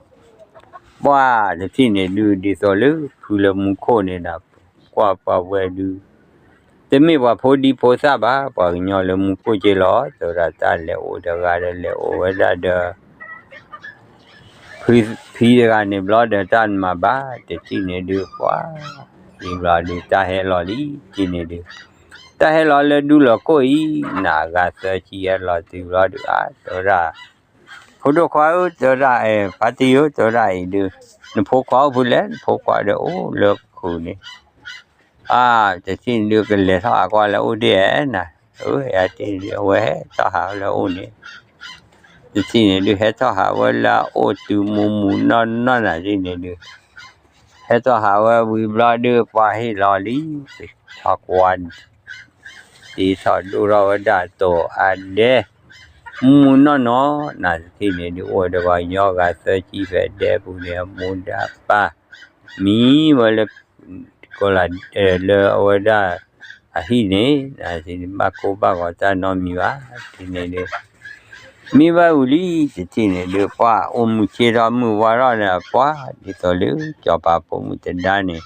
ပှၤတထံၣ်န့ၣ်ဒုး ဒ်သိးလၢဖုလၢမူခိၣ်န့ၣ်ဒီး ကွၢ်ပှၤဝဲဒုး တမ့ၢ်ပှၤဖိဒံဖိသၣ်ဘၣ် ပှၤကညီလၢမူခိၣ်က့လီၤ တဲဝဲဒၣ် တၢ်လဲၤအိၣ်တဂၤဒီးလဲၤအိၣ်ဝဲဒၣ်ဒီး ဖံတဂၤန့ၣ်ဘျီဒီး တၢ်မၤဘၣ် တထံၣ်န့ၣ်ဒုး ပှၤ အံၤဘျီဒုး တၢ်ဟဲလီၤလံ တထံၣ်န့ၣ်ဒုး တၢ်ဟဲလီၤလၢဒူလီၤကိၣ်အံၤ နၤဂၤသၢဆံဟဲလီၤတုၤဘျီဒုး အါ တဲဝဲဒၣ် ဖိဒိၣ်ခွါဧၢ တဲဝဲဒၣ် ဖါတံၢ်ဧၢ တဲဝဲဒၣ်အံၤဒုး နဖိခွါအိၣ်ဖဲလဲၣ် နဖိခွါဒီးအိၣ်လၢခုးန့ၣ် အါ တထံၣ်န့ၣ်ဒုး ကလဲၤထီၣ်ဟးကွၢ်လၢအအိၣ်ဒ်ဧါနၤ အၢ ယၤတထံၣ်န့ၣ်ဒုး အဝဲဟဲထီၣ်ဟးလၢအအိၣ်န့ၣ် တထံၣ်န့ၣ်ဒုး ဟဲထီၣ်ဟးဝဲလၢအအိၣ်တုၤမုၢ်မုၢ်နီၢ်နီၢ်နၤတထံၣ်န့ၣ်ဒုး ဟဲထီၣ်ဟးဝဲဝံၤဘျီဒုး ပှၤဟ့ၣ်လီၤလံ ထီၣ်ကွၢ် တ့ထီၣ်ဒိၣ်ထီၣ်ဝဲဒၣ်တိၤအဒဲ မုၢ်မုၢ်နီၢ်နီၢ် နၤတထံၣ်န့ၣ်ဒုး အိၣ်ဒီးပှၤကညီဂၤသၢဆံဖဲဒဲပူၤန့ၣ် အမိၢ်ဒီးအပၢ် မံဝဲလၢ ကီလၢ လၢအဝဲဒၣ် အဟံၣ်န့ၣ် နၤတထံၣ်န့ၣ် ဘၣ်ကိၢ်ဘၣ်ဂီၤတၢ်နီတမံၤဘၣ် တထံၣ်န့ၣ်ဒုး မံဘၣ်ဝံၤလံ တထံၣ်န့ၣ်ဒုး ပှၤအိၣ်မုာ်ဆ့ထီၣ်မုာ်ဝါထီၣ်န့ၣ် ပှၤ ဒ်သိးလၢ စီၤပၤဖိမုၣ်တဒါန့ၣ်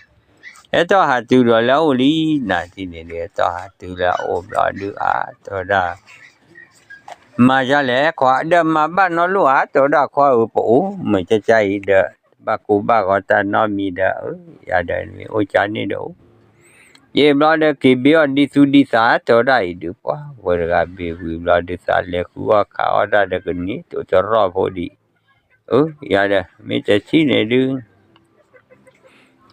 ဟဲထီၣ်ဟးတုၤဒီးလၢအအိၣ်လံ နၤတထံၣ်န့ၣ်ဒုး ဟဲထီၣ်ဟးတုၤလၢအအိၣ်ဘျီဒုး အါ တဲဝဲဒၣ် မၤဒ်လဲၣ် ခွါ ဒီးမၤဘၣ်နီတလိၣ်ဧါ တဲဝဲဒၣ် ခွါဧၢ ပအိၣ်မုာ်ကၠၢကၠၢအံၤဒီး ဘၣ်ကိၢ်ဘၣ်ဂီၤတၢ်နီတမံၤဒီး အၢ ယၤဒီးမ့ၢ်အိၣ်ကၠၢန့ၣ်ဒီးအိၣ် ယဘျီဒီးက့ၤဘ့ၣ်အီၤဒ်သူၣ်ဒ်သး တဲဝဲဒၣ်အံၤဒုး ပှၤဝဲတဂၤဘ့ၣ်ဝံၤဘျီဒုး သးလဲၤဃုအီၣ်ခးအီၣ်တၢ်ဒီးကန့ၢ်တိတရီၣ်ဖိဒံး, အၢ ယၤဒီး မ့ၢ်တထံၣ်န့ၣ်ဒုး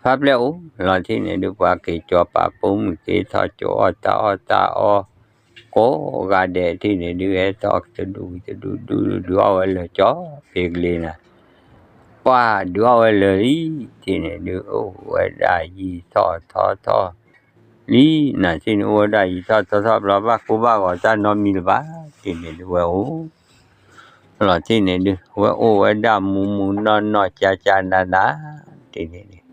ဖါပျဲၢ်အိၣ်လီၤထံၣ်န့ၣ်ဒုး ပှၤက့ၤကၠီၤပၤဖိမုၣ်က့ၤထီၣ်ကၠီအီၣ်တၢ်အီၣ်တၢ်အီ ကိးဂၤဒဲးထံၣ်န့ၣ်ဒုး ဟဲထီၣ်တဒူၣ်ဝံၤတဒူၣ်ဒုး ဒုးအီၣ်ဝဲလၢာ်ကၠီဖံးကလ့ၤနၤ, ပှၤဒုးအီၣ်ဝဲလၢာ်လံ ထံၣ်န့ၣ်ဒုးအိၣ်ဝဲဒၣ်ယံာ်ထီၣ်ထီထီၣ်လံ, နၤထံၣ်န့ၣ်အိၣ်ဝဲဒၣ်ယံာ်ထီၣ်ထီထီၣ်ဘျီ ဘၣ်ကိၢ်ဘၣ်ဂီၤတၢ်နီတမံၤလၢၤဘၣ်, ထံၣ်န့ၣ်ဒုးဝဲအိၣ် လီၤထံၣ်န့ၣ်ဒုး ဝဲအိၣ်ဝဲဒၣ်မူးမူးနီၢ်နီၢ်ကၠါကၠါနးနး, ထံၣ်န့ၣ်ဒုး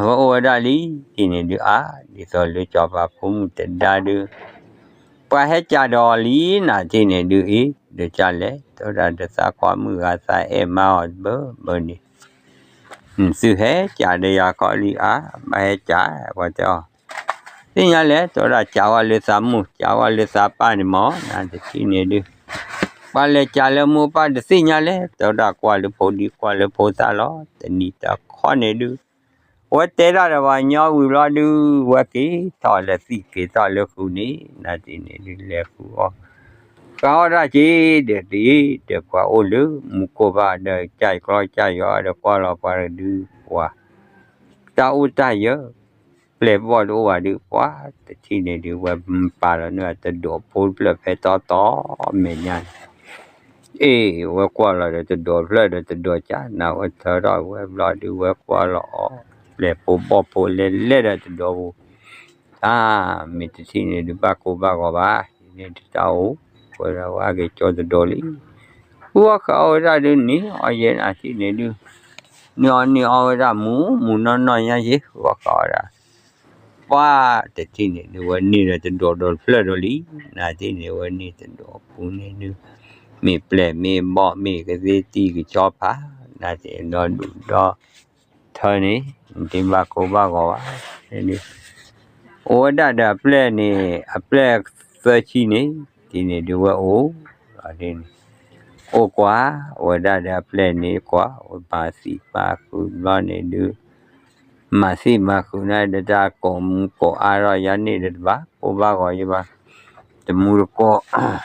ဝဲအိၣ်ဝဲဒၣ်လံ, ထံၣ်န့ၣ်ဒုးအါ ဒ်သိးလၢကၠီၤပၤဖိမုၣ်တဒါဒုး ပှၤဟဲကးဒီးအီၤလံ နၤထံၣ်န့ၣ်ဒုးအံၤ ဒီးကၢ်လဲၣ် တဲဝဲဒၣ်ဒီးသးကွၢ်မုၢ်ဂၤသးအဲၣ်မါအီၤဘၢဘၢန့ၣ် သုဟဲကးဒီးယၤကီလံအါ ဘၣ်ဟဲကး ပှၤတဲအီၤ သ့ၣ်ညါလဲၣ် တဲဝဲဒၣ်ကးဝဲလၢသးမိၢ် ကးဝဲလၢသးပၢ်န့ၣ်မး နၤတထံၣ်န့ၣ်ဒုး ပှၤလဲၤကးလၢမိၢ်ပၢ်တသ့ၣ်ညါလဲၣ် တဲဝဲဒၣ်ကွၢ်လၢဖိဒံကွၢ်လၢဖိသၣ်လီၤ တနံၤတခီန့ၣ်ဒုး ဝဲတဲဒၣ်ဒီးပှၤညီဝံၤဘျီဒုး ဝဲက့ၤထီၣ်လၢသံၣ်က့ၤထီၣ်လၢဃုာ်န့ၣ် နၤတထံၣ်န့ၣ်ဒုးလဲၤဃုအီၣ် ဃုအီၣ်ဒၣ်က့ၤဒီးတ့ၢ်ဒီးပှၤအိၣ်လၢမူးကိၢ်ဘၣ်ဒီးကၢ်ယကျီကၢ်ယီဒီးကွၢ်လီၤပှၤတဒုးပှၤ တၢ်အိၣ်တၢ်ယၢၤ ပျဲၢ်ဘီၣ်တအိၣ်ဘၣ်ဒုး ပှၤတထံၣ်န့ၣ်ဒုး ဝဲပာ်လီၤန့ၢ်တဒိးဖိတဖျၢၣ်ဖဲတီတီမဲာ်ညါန့ၣ် အ့ၣ် ဝဲကွၢ်လီၤဒီးတဒိးဖျၢၣ်ဒီးတဒိးကၢ် နဝဲထၢထီၣ်ဝဲဘျီဒုး ဝဲကွၢ်လီၤအီၤ ပျဲၢ်ဖိဘီၣ်ဖိလဲၤလဲၣ်ဒီးတဒိးပူၤ အါ မ့ၢ်တထံၣ်န့ၣ်ဒုး ဘၣ်ကိၢ်ဘၣ်ဂီၤဘၣ် န့ၣ်တၢ်အိၣ် ဝဲဒၣ်ဝဲက့ၤကၠီတဒိးလံ ဃုအီၣ်ဃုအီၣ်ဝဲဒၣ်ဒုး န့ၢ်အီၣ်ယဲၢ်နၤထံၣ်န့ၣ်ဒုး န့ၢ်အီၣ်န့ၢ်အီၣ်ဝဲဒၣ်မူးမူးနီၢ်နီၢ်ညါယဲၢ် ဃုအီၣ်ဃုအီၣ်ဝဲဒၣ် ပှၤတထံၣ်န့ၣ်ဒုး ဝဲန့ၢ်ဒီးတဒိးဒီးတဖျၢၣ်ဒီးလံ နၤထံၣ်န့ၣ် ဝဲန့ၢ်တဒိးပူၤန့ၣ်ဒုး မ့ၢ်ပျဲၢ်မ့ၢ်ဘီၣ်မ့ၢ်ကသ့တံၢ်ကဆီဖး နၤထံၣ်ဒီဒူၣ်ဒီထၢန့ၣ် နတဘၣ်ကိၢ်ဘၣ်ဂီၤဘၣ် န့ၣ်ဒုး အိၣ်ဝဲဒၣ်ဒီးအပျဲၢ်န့ၣ် အပျဲၢ်သၢဆံန့ၣ် ထံၣ်န့ၣ်ဒုးဝဲအိၣ် လီၤန့ၣ် အိၣ်ကွၢ် ဝဲဒၣ်ဒီးအပျဲၢ်န့ၣ်ကွၢ် ဝဲမၤသံၣ်မၤဃုာ်ဘျီန့ၣ်ဒုး မၤသံၣ်မၤဃုာ်န့ၣ်ဒီးတၢ်ကိးမူးကိးအါထီၣ်ယါန့ၣ်ဒီးတဘၣ်ကိၢ်ဘၣ်ဂီၤယဘၣ် တမူတကိး အိၣ်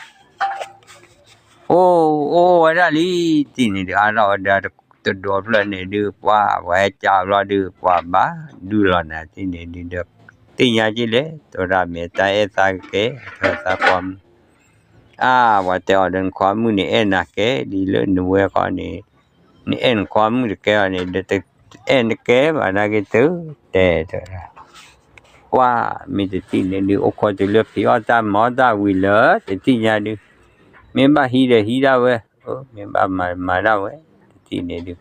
အိၣ်ဝဲဒၣ်လံ ထံၣ်န့ၣ်ဒုးအါထီၣ်ဝဲဒၣ်တဒိးဖျၢၣ်န့ၣ်ဒုး ပှၤဝဲကးဘျီဒုး ပှၤဘၣ်ဒုးလီၤနၤထံၣ်န့ၣ်ဒုးဒီး သ့ၣ်ညါက့လဲၣ် တဲဝဲဒၣ်မ့ၢ်တၢ်အဲၣ်သးကကဲ တဲသးကွၢ်မုၢ် အါ ပှၤတဲအီၤဒီးနခွါမုၣ်န့ၣ်အဲၣ်နၤကဲ ဒ်လၢနဝဲဃီန့ၣ် နအဲၣ်နခွါမုၣ်တကဲအီၤန့ၣ် ဒီးတအဲၣ်နကဲဘၣ်နာ်က့ၤတတဲ တဲဝဲဒၣ် ကွၢ် မ့ၢ်တထံၣ်န့ၣ်ဒုး အိၣ်ခိးတုၤလၢဖံးအီၣ်တၢ်မၤအီၣ်တၢ်ဝံၤလၢ တထံၣ်ညါဒုး မ့ၢ်ဘၣ်ဟံးဒီးဟံးဒၣ်ဝဲ မ့ၢ်ဘၣ်မၤမၤဒၣ်ဝဲ တထံၣ်န့ၣ်ဒုး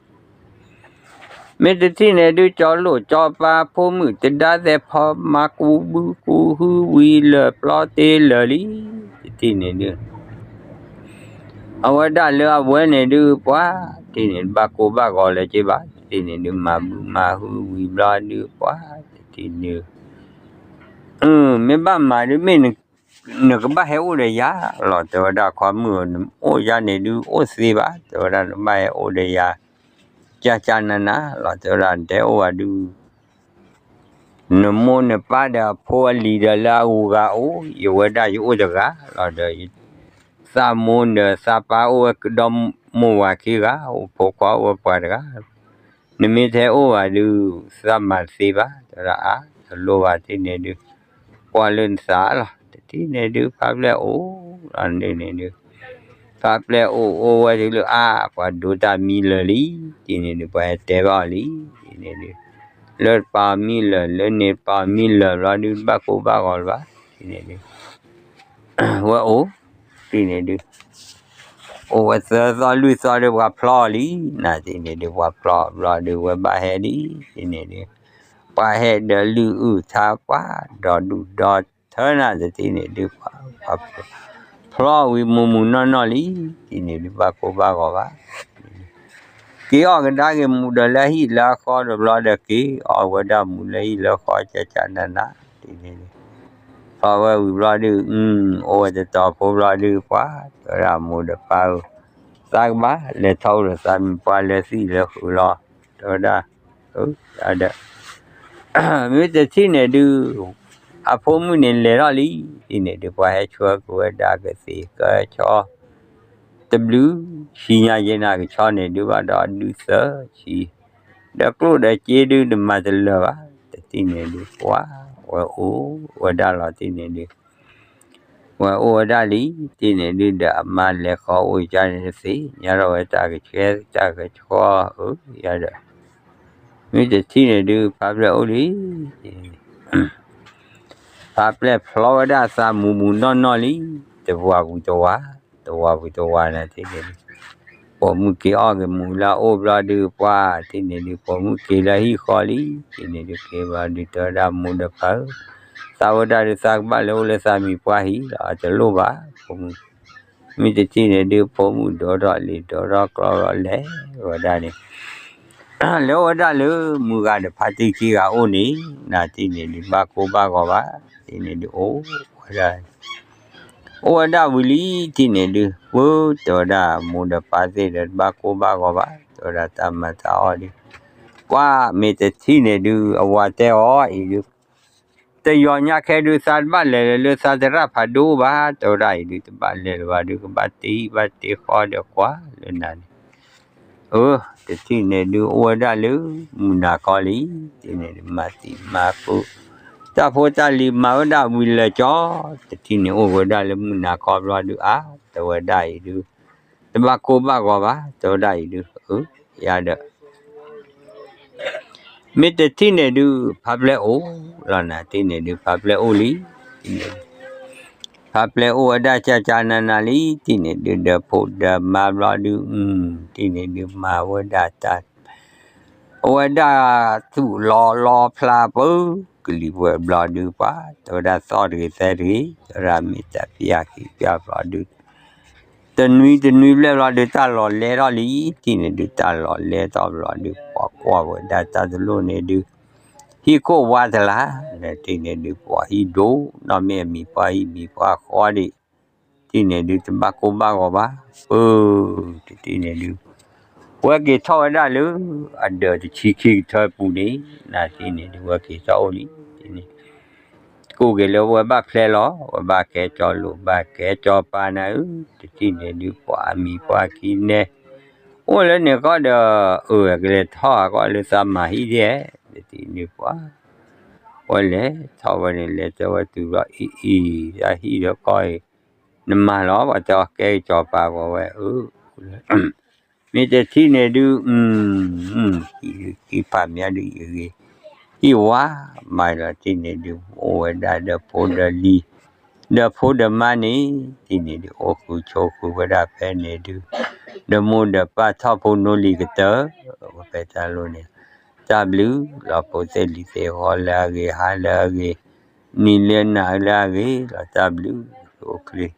မ့ၢ်တထံၣ်န့ၣ်ဒုး ကၠီလိာ်ကၠီပၤဖိမုၣ်တဒါသဲးဖီ မၤကူဘုကူဟုဝံၤလၢာ်ပျီတ့လၢာ်လံ တထံၣ်န့ၣ်ဒုး အဝဲဒၣ်လၢအဝဲန့ၣ်ဒုး ပှၤတထံၣ်န့ၣ် ဘၣ်ကိၢ်ဘၣ်ဂီၤလၢၤက့ဘၣ် တထံၣ်န့ၣ်ဒုး မၤဘုမၤဟုဝံၤဘျီဒုး ပှၤတထံၣ်န့ၣ် မ့ၢ်ဘၣ်မၤဒုး မ့ၢ်နကဘၣ်ဟဲအိၣ်ဒီးယၤလီၤ တဲဝဲဒၣ်ခွါမုၣ်ဧၢ နအိၣ်ယၤန့ၣ်ဒုး အိၣ်သ့ဘၣ် တဲဝဲဒၣ် နဘၣ်ဟဲအိၣ်ဒီးယၤ ကၢ်ကၢ်နးနးလီၤ တဲဝဲဒၣ် နတဲအိၣ်ဘၣ်ဒုး နမိၢ်နပၢ်ဒီးအဖိအလံၤဒီးလၢအဂုၤအဂၤအိၣ် ယဝဲဒၣ်ယအိၣ်တဂၤလီၤဒီး သးမိၢ်ဒီးသးပၢ်အိၣ်ဝဲကဒီးမိၢ်ဝၤခံဂၤ အိၣ်ဖိခွါအိၣ်ဝဲပှၤတဂၤ နမ့ၢ်ထဲအိၣ်ဘၣ်ဒုး သးမၤတသ့ဘၣ် တဲဝဲဒၣ်အါ တလိၣ်ဘၣ်ထံၣ်န့ၣ်ဒုး ကွၢ်လၢနသးလီၤ တထံၣ်န့ၣ်ဒုး ဖါပျဲၢ်အိၣ်လီၤန့ၣ်န့ၣ်ဒုး ဖါပျဲၢ်အိၣ်အိၣ်ဝဲတုၤလၢအါ ပှၤဒိတၢ်မံလၢာ်လံ တထံၣ်န့ၣ်ဒုး ပှၤဟဲတဲဘၣ်အီၤလံ တထံၣ်န့ၣ်ဒုး လၢတပာ်အီၤမံလၢာ် လၢန့ၣ်တပာ်အီၤမံလၢာ်ဘျီဒုး တဘၣ်ကိၢ်ဘၣ်ဂီၤလၢၤဘၣ် တထံၣ်န့ၣ်ဒုး ဝဲအိၣ် တထံၣ်န့ၣ်ဒုး အိၣ်ဝဲသၢသီလွံၢ်သီဒီး ပှၤဖျီအီၤလံ နၤတထံၣ်န့ၣ်ဒုး ပှၤဖျီဘျီဒုး ဝဲဘၣ်ဟဲလံ တထံၣ်န့ၣ်ဒုး ပှၤဟဲဒီးလုၢ်အုၣ်ထါပှၤ ဒီဒူၣ်ဒီထၢနၤ တထံၣ်န့ၣ်ဒုး ပှၤ ဖျီဝံၤမူးမူးနီၢ်နီၢ်လံ တထံၣ်န့ၣ်ဒုး ဘၣ်ကိၢ်ဘၣ်ဂီၤဘၣ် က့ၤအီၣ်ကဒါက့ၤမူးဒီးလၢဟံၣ်လၢဃီဒီးဘျီဒီး က့ၤအီၣ်ဝဲဒၣ်မူးလၢဟံၣ်လၢဃီ ကၢ်ကၢ်နးနး တထံၣ်န့ၣ်ဒုး ဖျီဝဲဝံၤဘျီဒုး အိၣ်ဝဲတတီၤဖိဘျီဒုး ပှၤ တဲဝဲဒၣ်မိၢ်ဒီးပၢ်ဧၢ သးကဘၣ်လဲၤထီၣ်အိၣ်ဒီးသးမံၤပှၢ်လၢသံၣ်လၢဃုာ်လီၤ တဲဝဲဒၣ် ဒီး မ့ၢ်တထံၣ်န့ၣ်ဒုး အဖိမုၣ်န့ၣ်လဲၤထီၣ်လံ, တထံၣ်န့ၣ်ဒုး ပှၤဟဲဆှၢက့ၤဝဲဒၣ်ကသ့ၣ်ကဆီ တဘျုး ဆံညါယဲနၤကဆီန့ၣ်ဒုးဘၣ်ဒီးဒုးသၢဆံ, ဒီးကျိၣ်ဒီးစ့ဒုးတမၤတလၢာ်ဘၣ်, တထံၣ်န့ၣ်ဒုး ပှၤဝဲအိၣ်ဝဲဒၣ်လီၤ တထံၣ်န့ၣ်ဒုး ဝဲအိၣ်ဝဲဒၣ်လံ, တထံၣ်န့ၣ်ဒုး ဒီးအမါလဲၤဃီအိၣ်ကန့ၣ်တသ့ၣ်ညါထီၣ်ဝဲတၢ်ကဆှဲတၢ်ကဆှီဧၢ, ယၤဒီး မ့ၢ်တထံၣ်န့ၣ်ဒုး ဖါပျဲၢ်အိၣ်လံ, ဖါပျဲၢ်ဖျီဝဲဒၣ်သးမူးမူးနီၢ်နီၢ်လံ, တဝၤဝံၤတဝၤ, တဝၤဝံၤတဝၤန့ၣ် တထံၣ်န့ၣ်ဒုး ပိာ်မုၣ်က့ၤအီၣ်က့ၤမူးလၢအအိၣ်ဘျီဒုး ပှၤ တထံၣ်န့ၣ်ဒုး ပိာ်မုၣ်က့ၤလၢဟံၣ်ဃီလံ, တထံၣ်န့ၣ်ဒုး က့ၤဘျီဒုး တဲဝဲဒၣ်မိၢ်ဒီးပၢ်ဧၢ, သးဝဲဒၣ်ဒုး သးကဘၣ်လဲၤအိၣ်လၢသးမံၤပှၢ်ဟံၣ်လီၤ အတလိၣ်ဘၣ်, ပိာ်မုၣ် မ့ၢ်တထံၣ်န့ၣ်ဒုး ဖိမုၣ်ဒိးထီၣ်လံာ်ဒိးထီၣ်ကျီလီၤလဲၤဝဲဒၣ်န့ၣ် လဲၤအိၣ်ဝဲဒၣ်လၢမုၢ်ဂၤဒီးဖါတံၢ်ခံဂၤအိၣ်န့ၣ်, နၤတထံၣ်န့ၣ်ဒုး ဘၣ်ကိၢ်ဘၣ်ဂီၤဘၣ်, တထံၣ်န့ၣ်ဒုး အိၣ်ဝဲဒၣ်, အိၣ်ဝဲဒၣ်ဝံၤလံ, တထံၣ်န့ၣ်ဒုး ပှၤတဲဝဲဒၣ် မိၢ်ဒီးပၢ်သ့ၣ်ဒီး တဘၣ်ကိၢ်ဘၣ်ဂီၤဘၣ်, တဲဝဲဒၣ်တၢ်မၤတၢ်အီၣ်ဒုး, ပှၤ မ့ၢ်တထံၣ်န့ၣ်ဒုး အဝၤတဲအီၤအံၤဒုး တယီၤညါခဲဒုး သးတဘၣ်လဲၤလၢသးသရၣ်ဖးဒိၣ်ဘၣ်, တဲဝဲဒၣ်အံၤဒုး တဘၣ်လဲၤလၢၤဘၣ်ဒုး ကဘၣ်တ့ဟံၣ်ဘၣ်တ့ဃီဒီးကွၢ်လၢနၤန့ၣ်, အၢ တထံၣ်န့ၣ်ဒုး အိၣ်ဝဲဒၣ်လၢမုၢ်နၤခီလံ, တထံၣ်န့ၣ်ဒုး မၤသံမၤဃုာ် တၢ်ဖိတၢ်လံၤမၤဝဲဒၣ်ဝံၤလၢာ်ကၠီ, တထံၣ်န့ၣ်အိၣ်ဝဲဒၣ်လၢမုၢ်နၤခီဘျီဒုး အါ တဲဝဲဒၣ်အံၤဒုး တဘၣ်ကိၢ်ဘၣ်ဂီၤဘၣ်, တဲဝဲဒၣ်အံၤဒုး အၢ ယၤဒီး မ့ၢ်တထံၣ်န့ၣ်ဒုး ဖါပျဲၢ်အိၣ်လီၤနၤ, တထံၣ်န့ၣ်ဒုး ဖါပျဲၢ်အိၣ်လံ, တထံၣ်န့ၣ်ဒုး ဖါပျဲၢ်အိၣ်ဝဲဒၣ်ကၢ်ကၢ်နၤနၤလံ, တထံၣ်န့ၣ်ဒုး ဒီးဖိဒီးမါဘျီဒုး, တထံၣ်န့ၣ်ဒုး မၤဝဲဒၣ်တၢ် အဝဲဒၣ်သူၣ်လီၤလီၤဖျါပၢ ကလံၤပှဲၤဘျီဒုး ပှၤ တဲဝဲဒၣ်သီၣ်တဂ့ၤသဲတဂ့ၤ, တဲဝဲဒၣ်မ့ၢ်တၢ်ပျၢ်ခံပျၢ်ဘျီဒုး တနွံတနွံဘျဲၣ်ဘျီဒုး တၢ်လီၤလဲထီၣ်လံ, တထံၣ်န့ၣ်ဒုး တၢ်လီၤလဲထီၣ်ဘျီဒုး ပှၤကွၢ်ဝဲဒၣ်တၢ်တလိၣ်န့ၣ်ဒုး ဟံၣ်ခိၣ်ဝါတလါ, တထံၣ်န့ၣ်ဒုး ပှၤဟံၣ်ဒိၣ် နီၢ်မ့ၢ်အမံၤပှၢ်ဟံၣ်မံၤပှၢ်ဃီဒံး, တထံၣ်န့ၣ်ဒုး တဘၣ်ကိၢ်ဘၣ်ဂီၤဘၣ်, ပၢ တထံၣ်န့ၣ်ဒုး ဝဲက့ၤထီၣ်ဝဲဒၣ်လၢ အဒၢးတဆံခံကထၢပူၤန့ၣ်, နၤတထံၣ်န့ၣ်ဒုး ဝဲက့ၤထီၣ်အိၣ်လံ, တထံၣ်န့ၣ် ကိးက့ၤလၢဝဲဘၣ်ဖျဲလီၤ, ဝဲဘၣ်ကဲကၠီလိာ် ဘၣ်ကဲကၠီပၤနၤဧၢ, တထံၣ်န့ၣ်ဒုး ပှၤအမံၤပှၢ်ခံနဲ အိၣ်လၢန့ၣ်ကီၢ်ဒီး အၢ ကလဲၤထီၣ်အကီၢ်လၢသးမၤဟံၣ်ဒဲ, တထံၣ်န့ၣ်ပှၤ ဝဲလဲၤထီၣ်ဝဲန့ၣ် လဲၤတဲဝဲတုၤဘျီ အံၤအံၤ တၢ်ဟံၣ်ဒီးကီၢ်အံၤ နမၤလီၤ ပှၤတဲအီၤကဲကၠီပၤ ပှၤဝဲအၢ မ့ၢ်တထံၣ်န့ၣ်ဒုး ခံဖးမၠါဒုး ယဂ့ၤ ဟံၣ်ဝါ မၤလီၤ တထံၣ်န့ၣ်ဒုး အိၣ်ဝဲဒၣ်ဒီးဖိဒီးလံၤ ဒီးဖိဒီးမါန့ၣ် တထံၣ်န့ၣ်ဒုး အိၣ်ဃုာ်ဆိးဃုာ်ဝဲဒၣ်ဖဲန့ၣ်ဒုး ဒီးမိၢ်ဒီးပၢ်ထီၣ်ဖိနီၢ်လံၤကတၢၢ် ဝဲဖဲတၢ်လိၣ်န့ၣ် တၢ်ဘျုးလီၤ ဖိသ့ၣ်လံၤသ့ၣ် ဂီၤလၢအဂ့ၤ ဟါလၢအဂ့ၤ နံၤလၢနၤလၢအဂ့ၤလီၤ တၢ်ဘျုး အိၣ်ချ့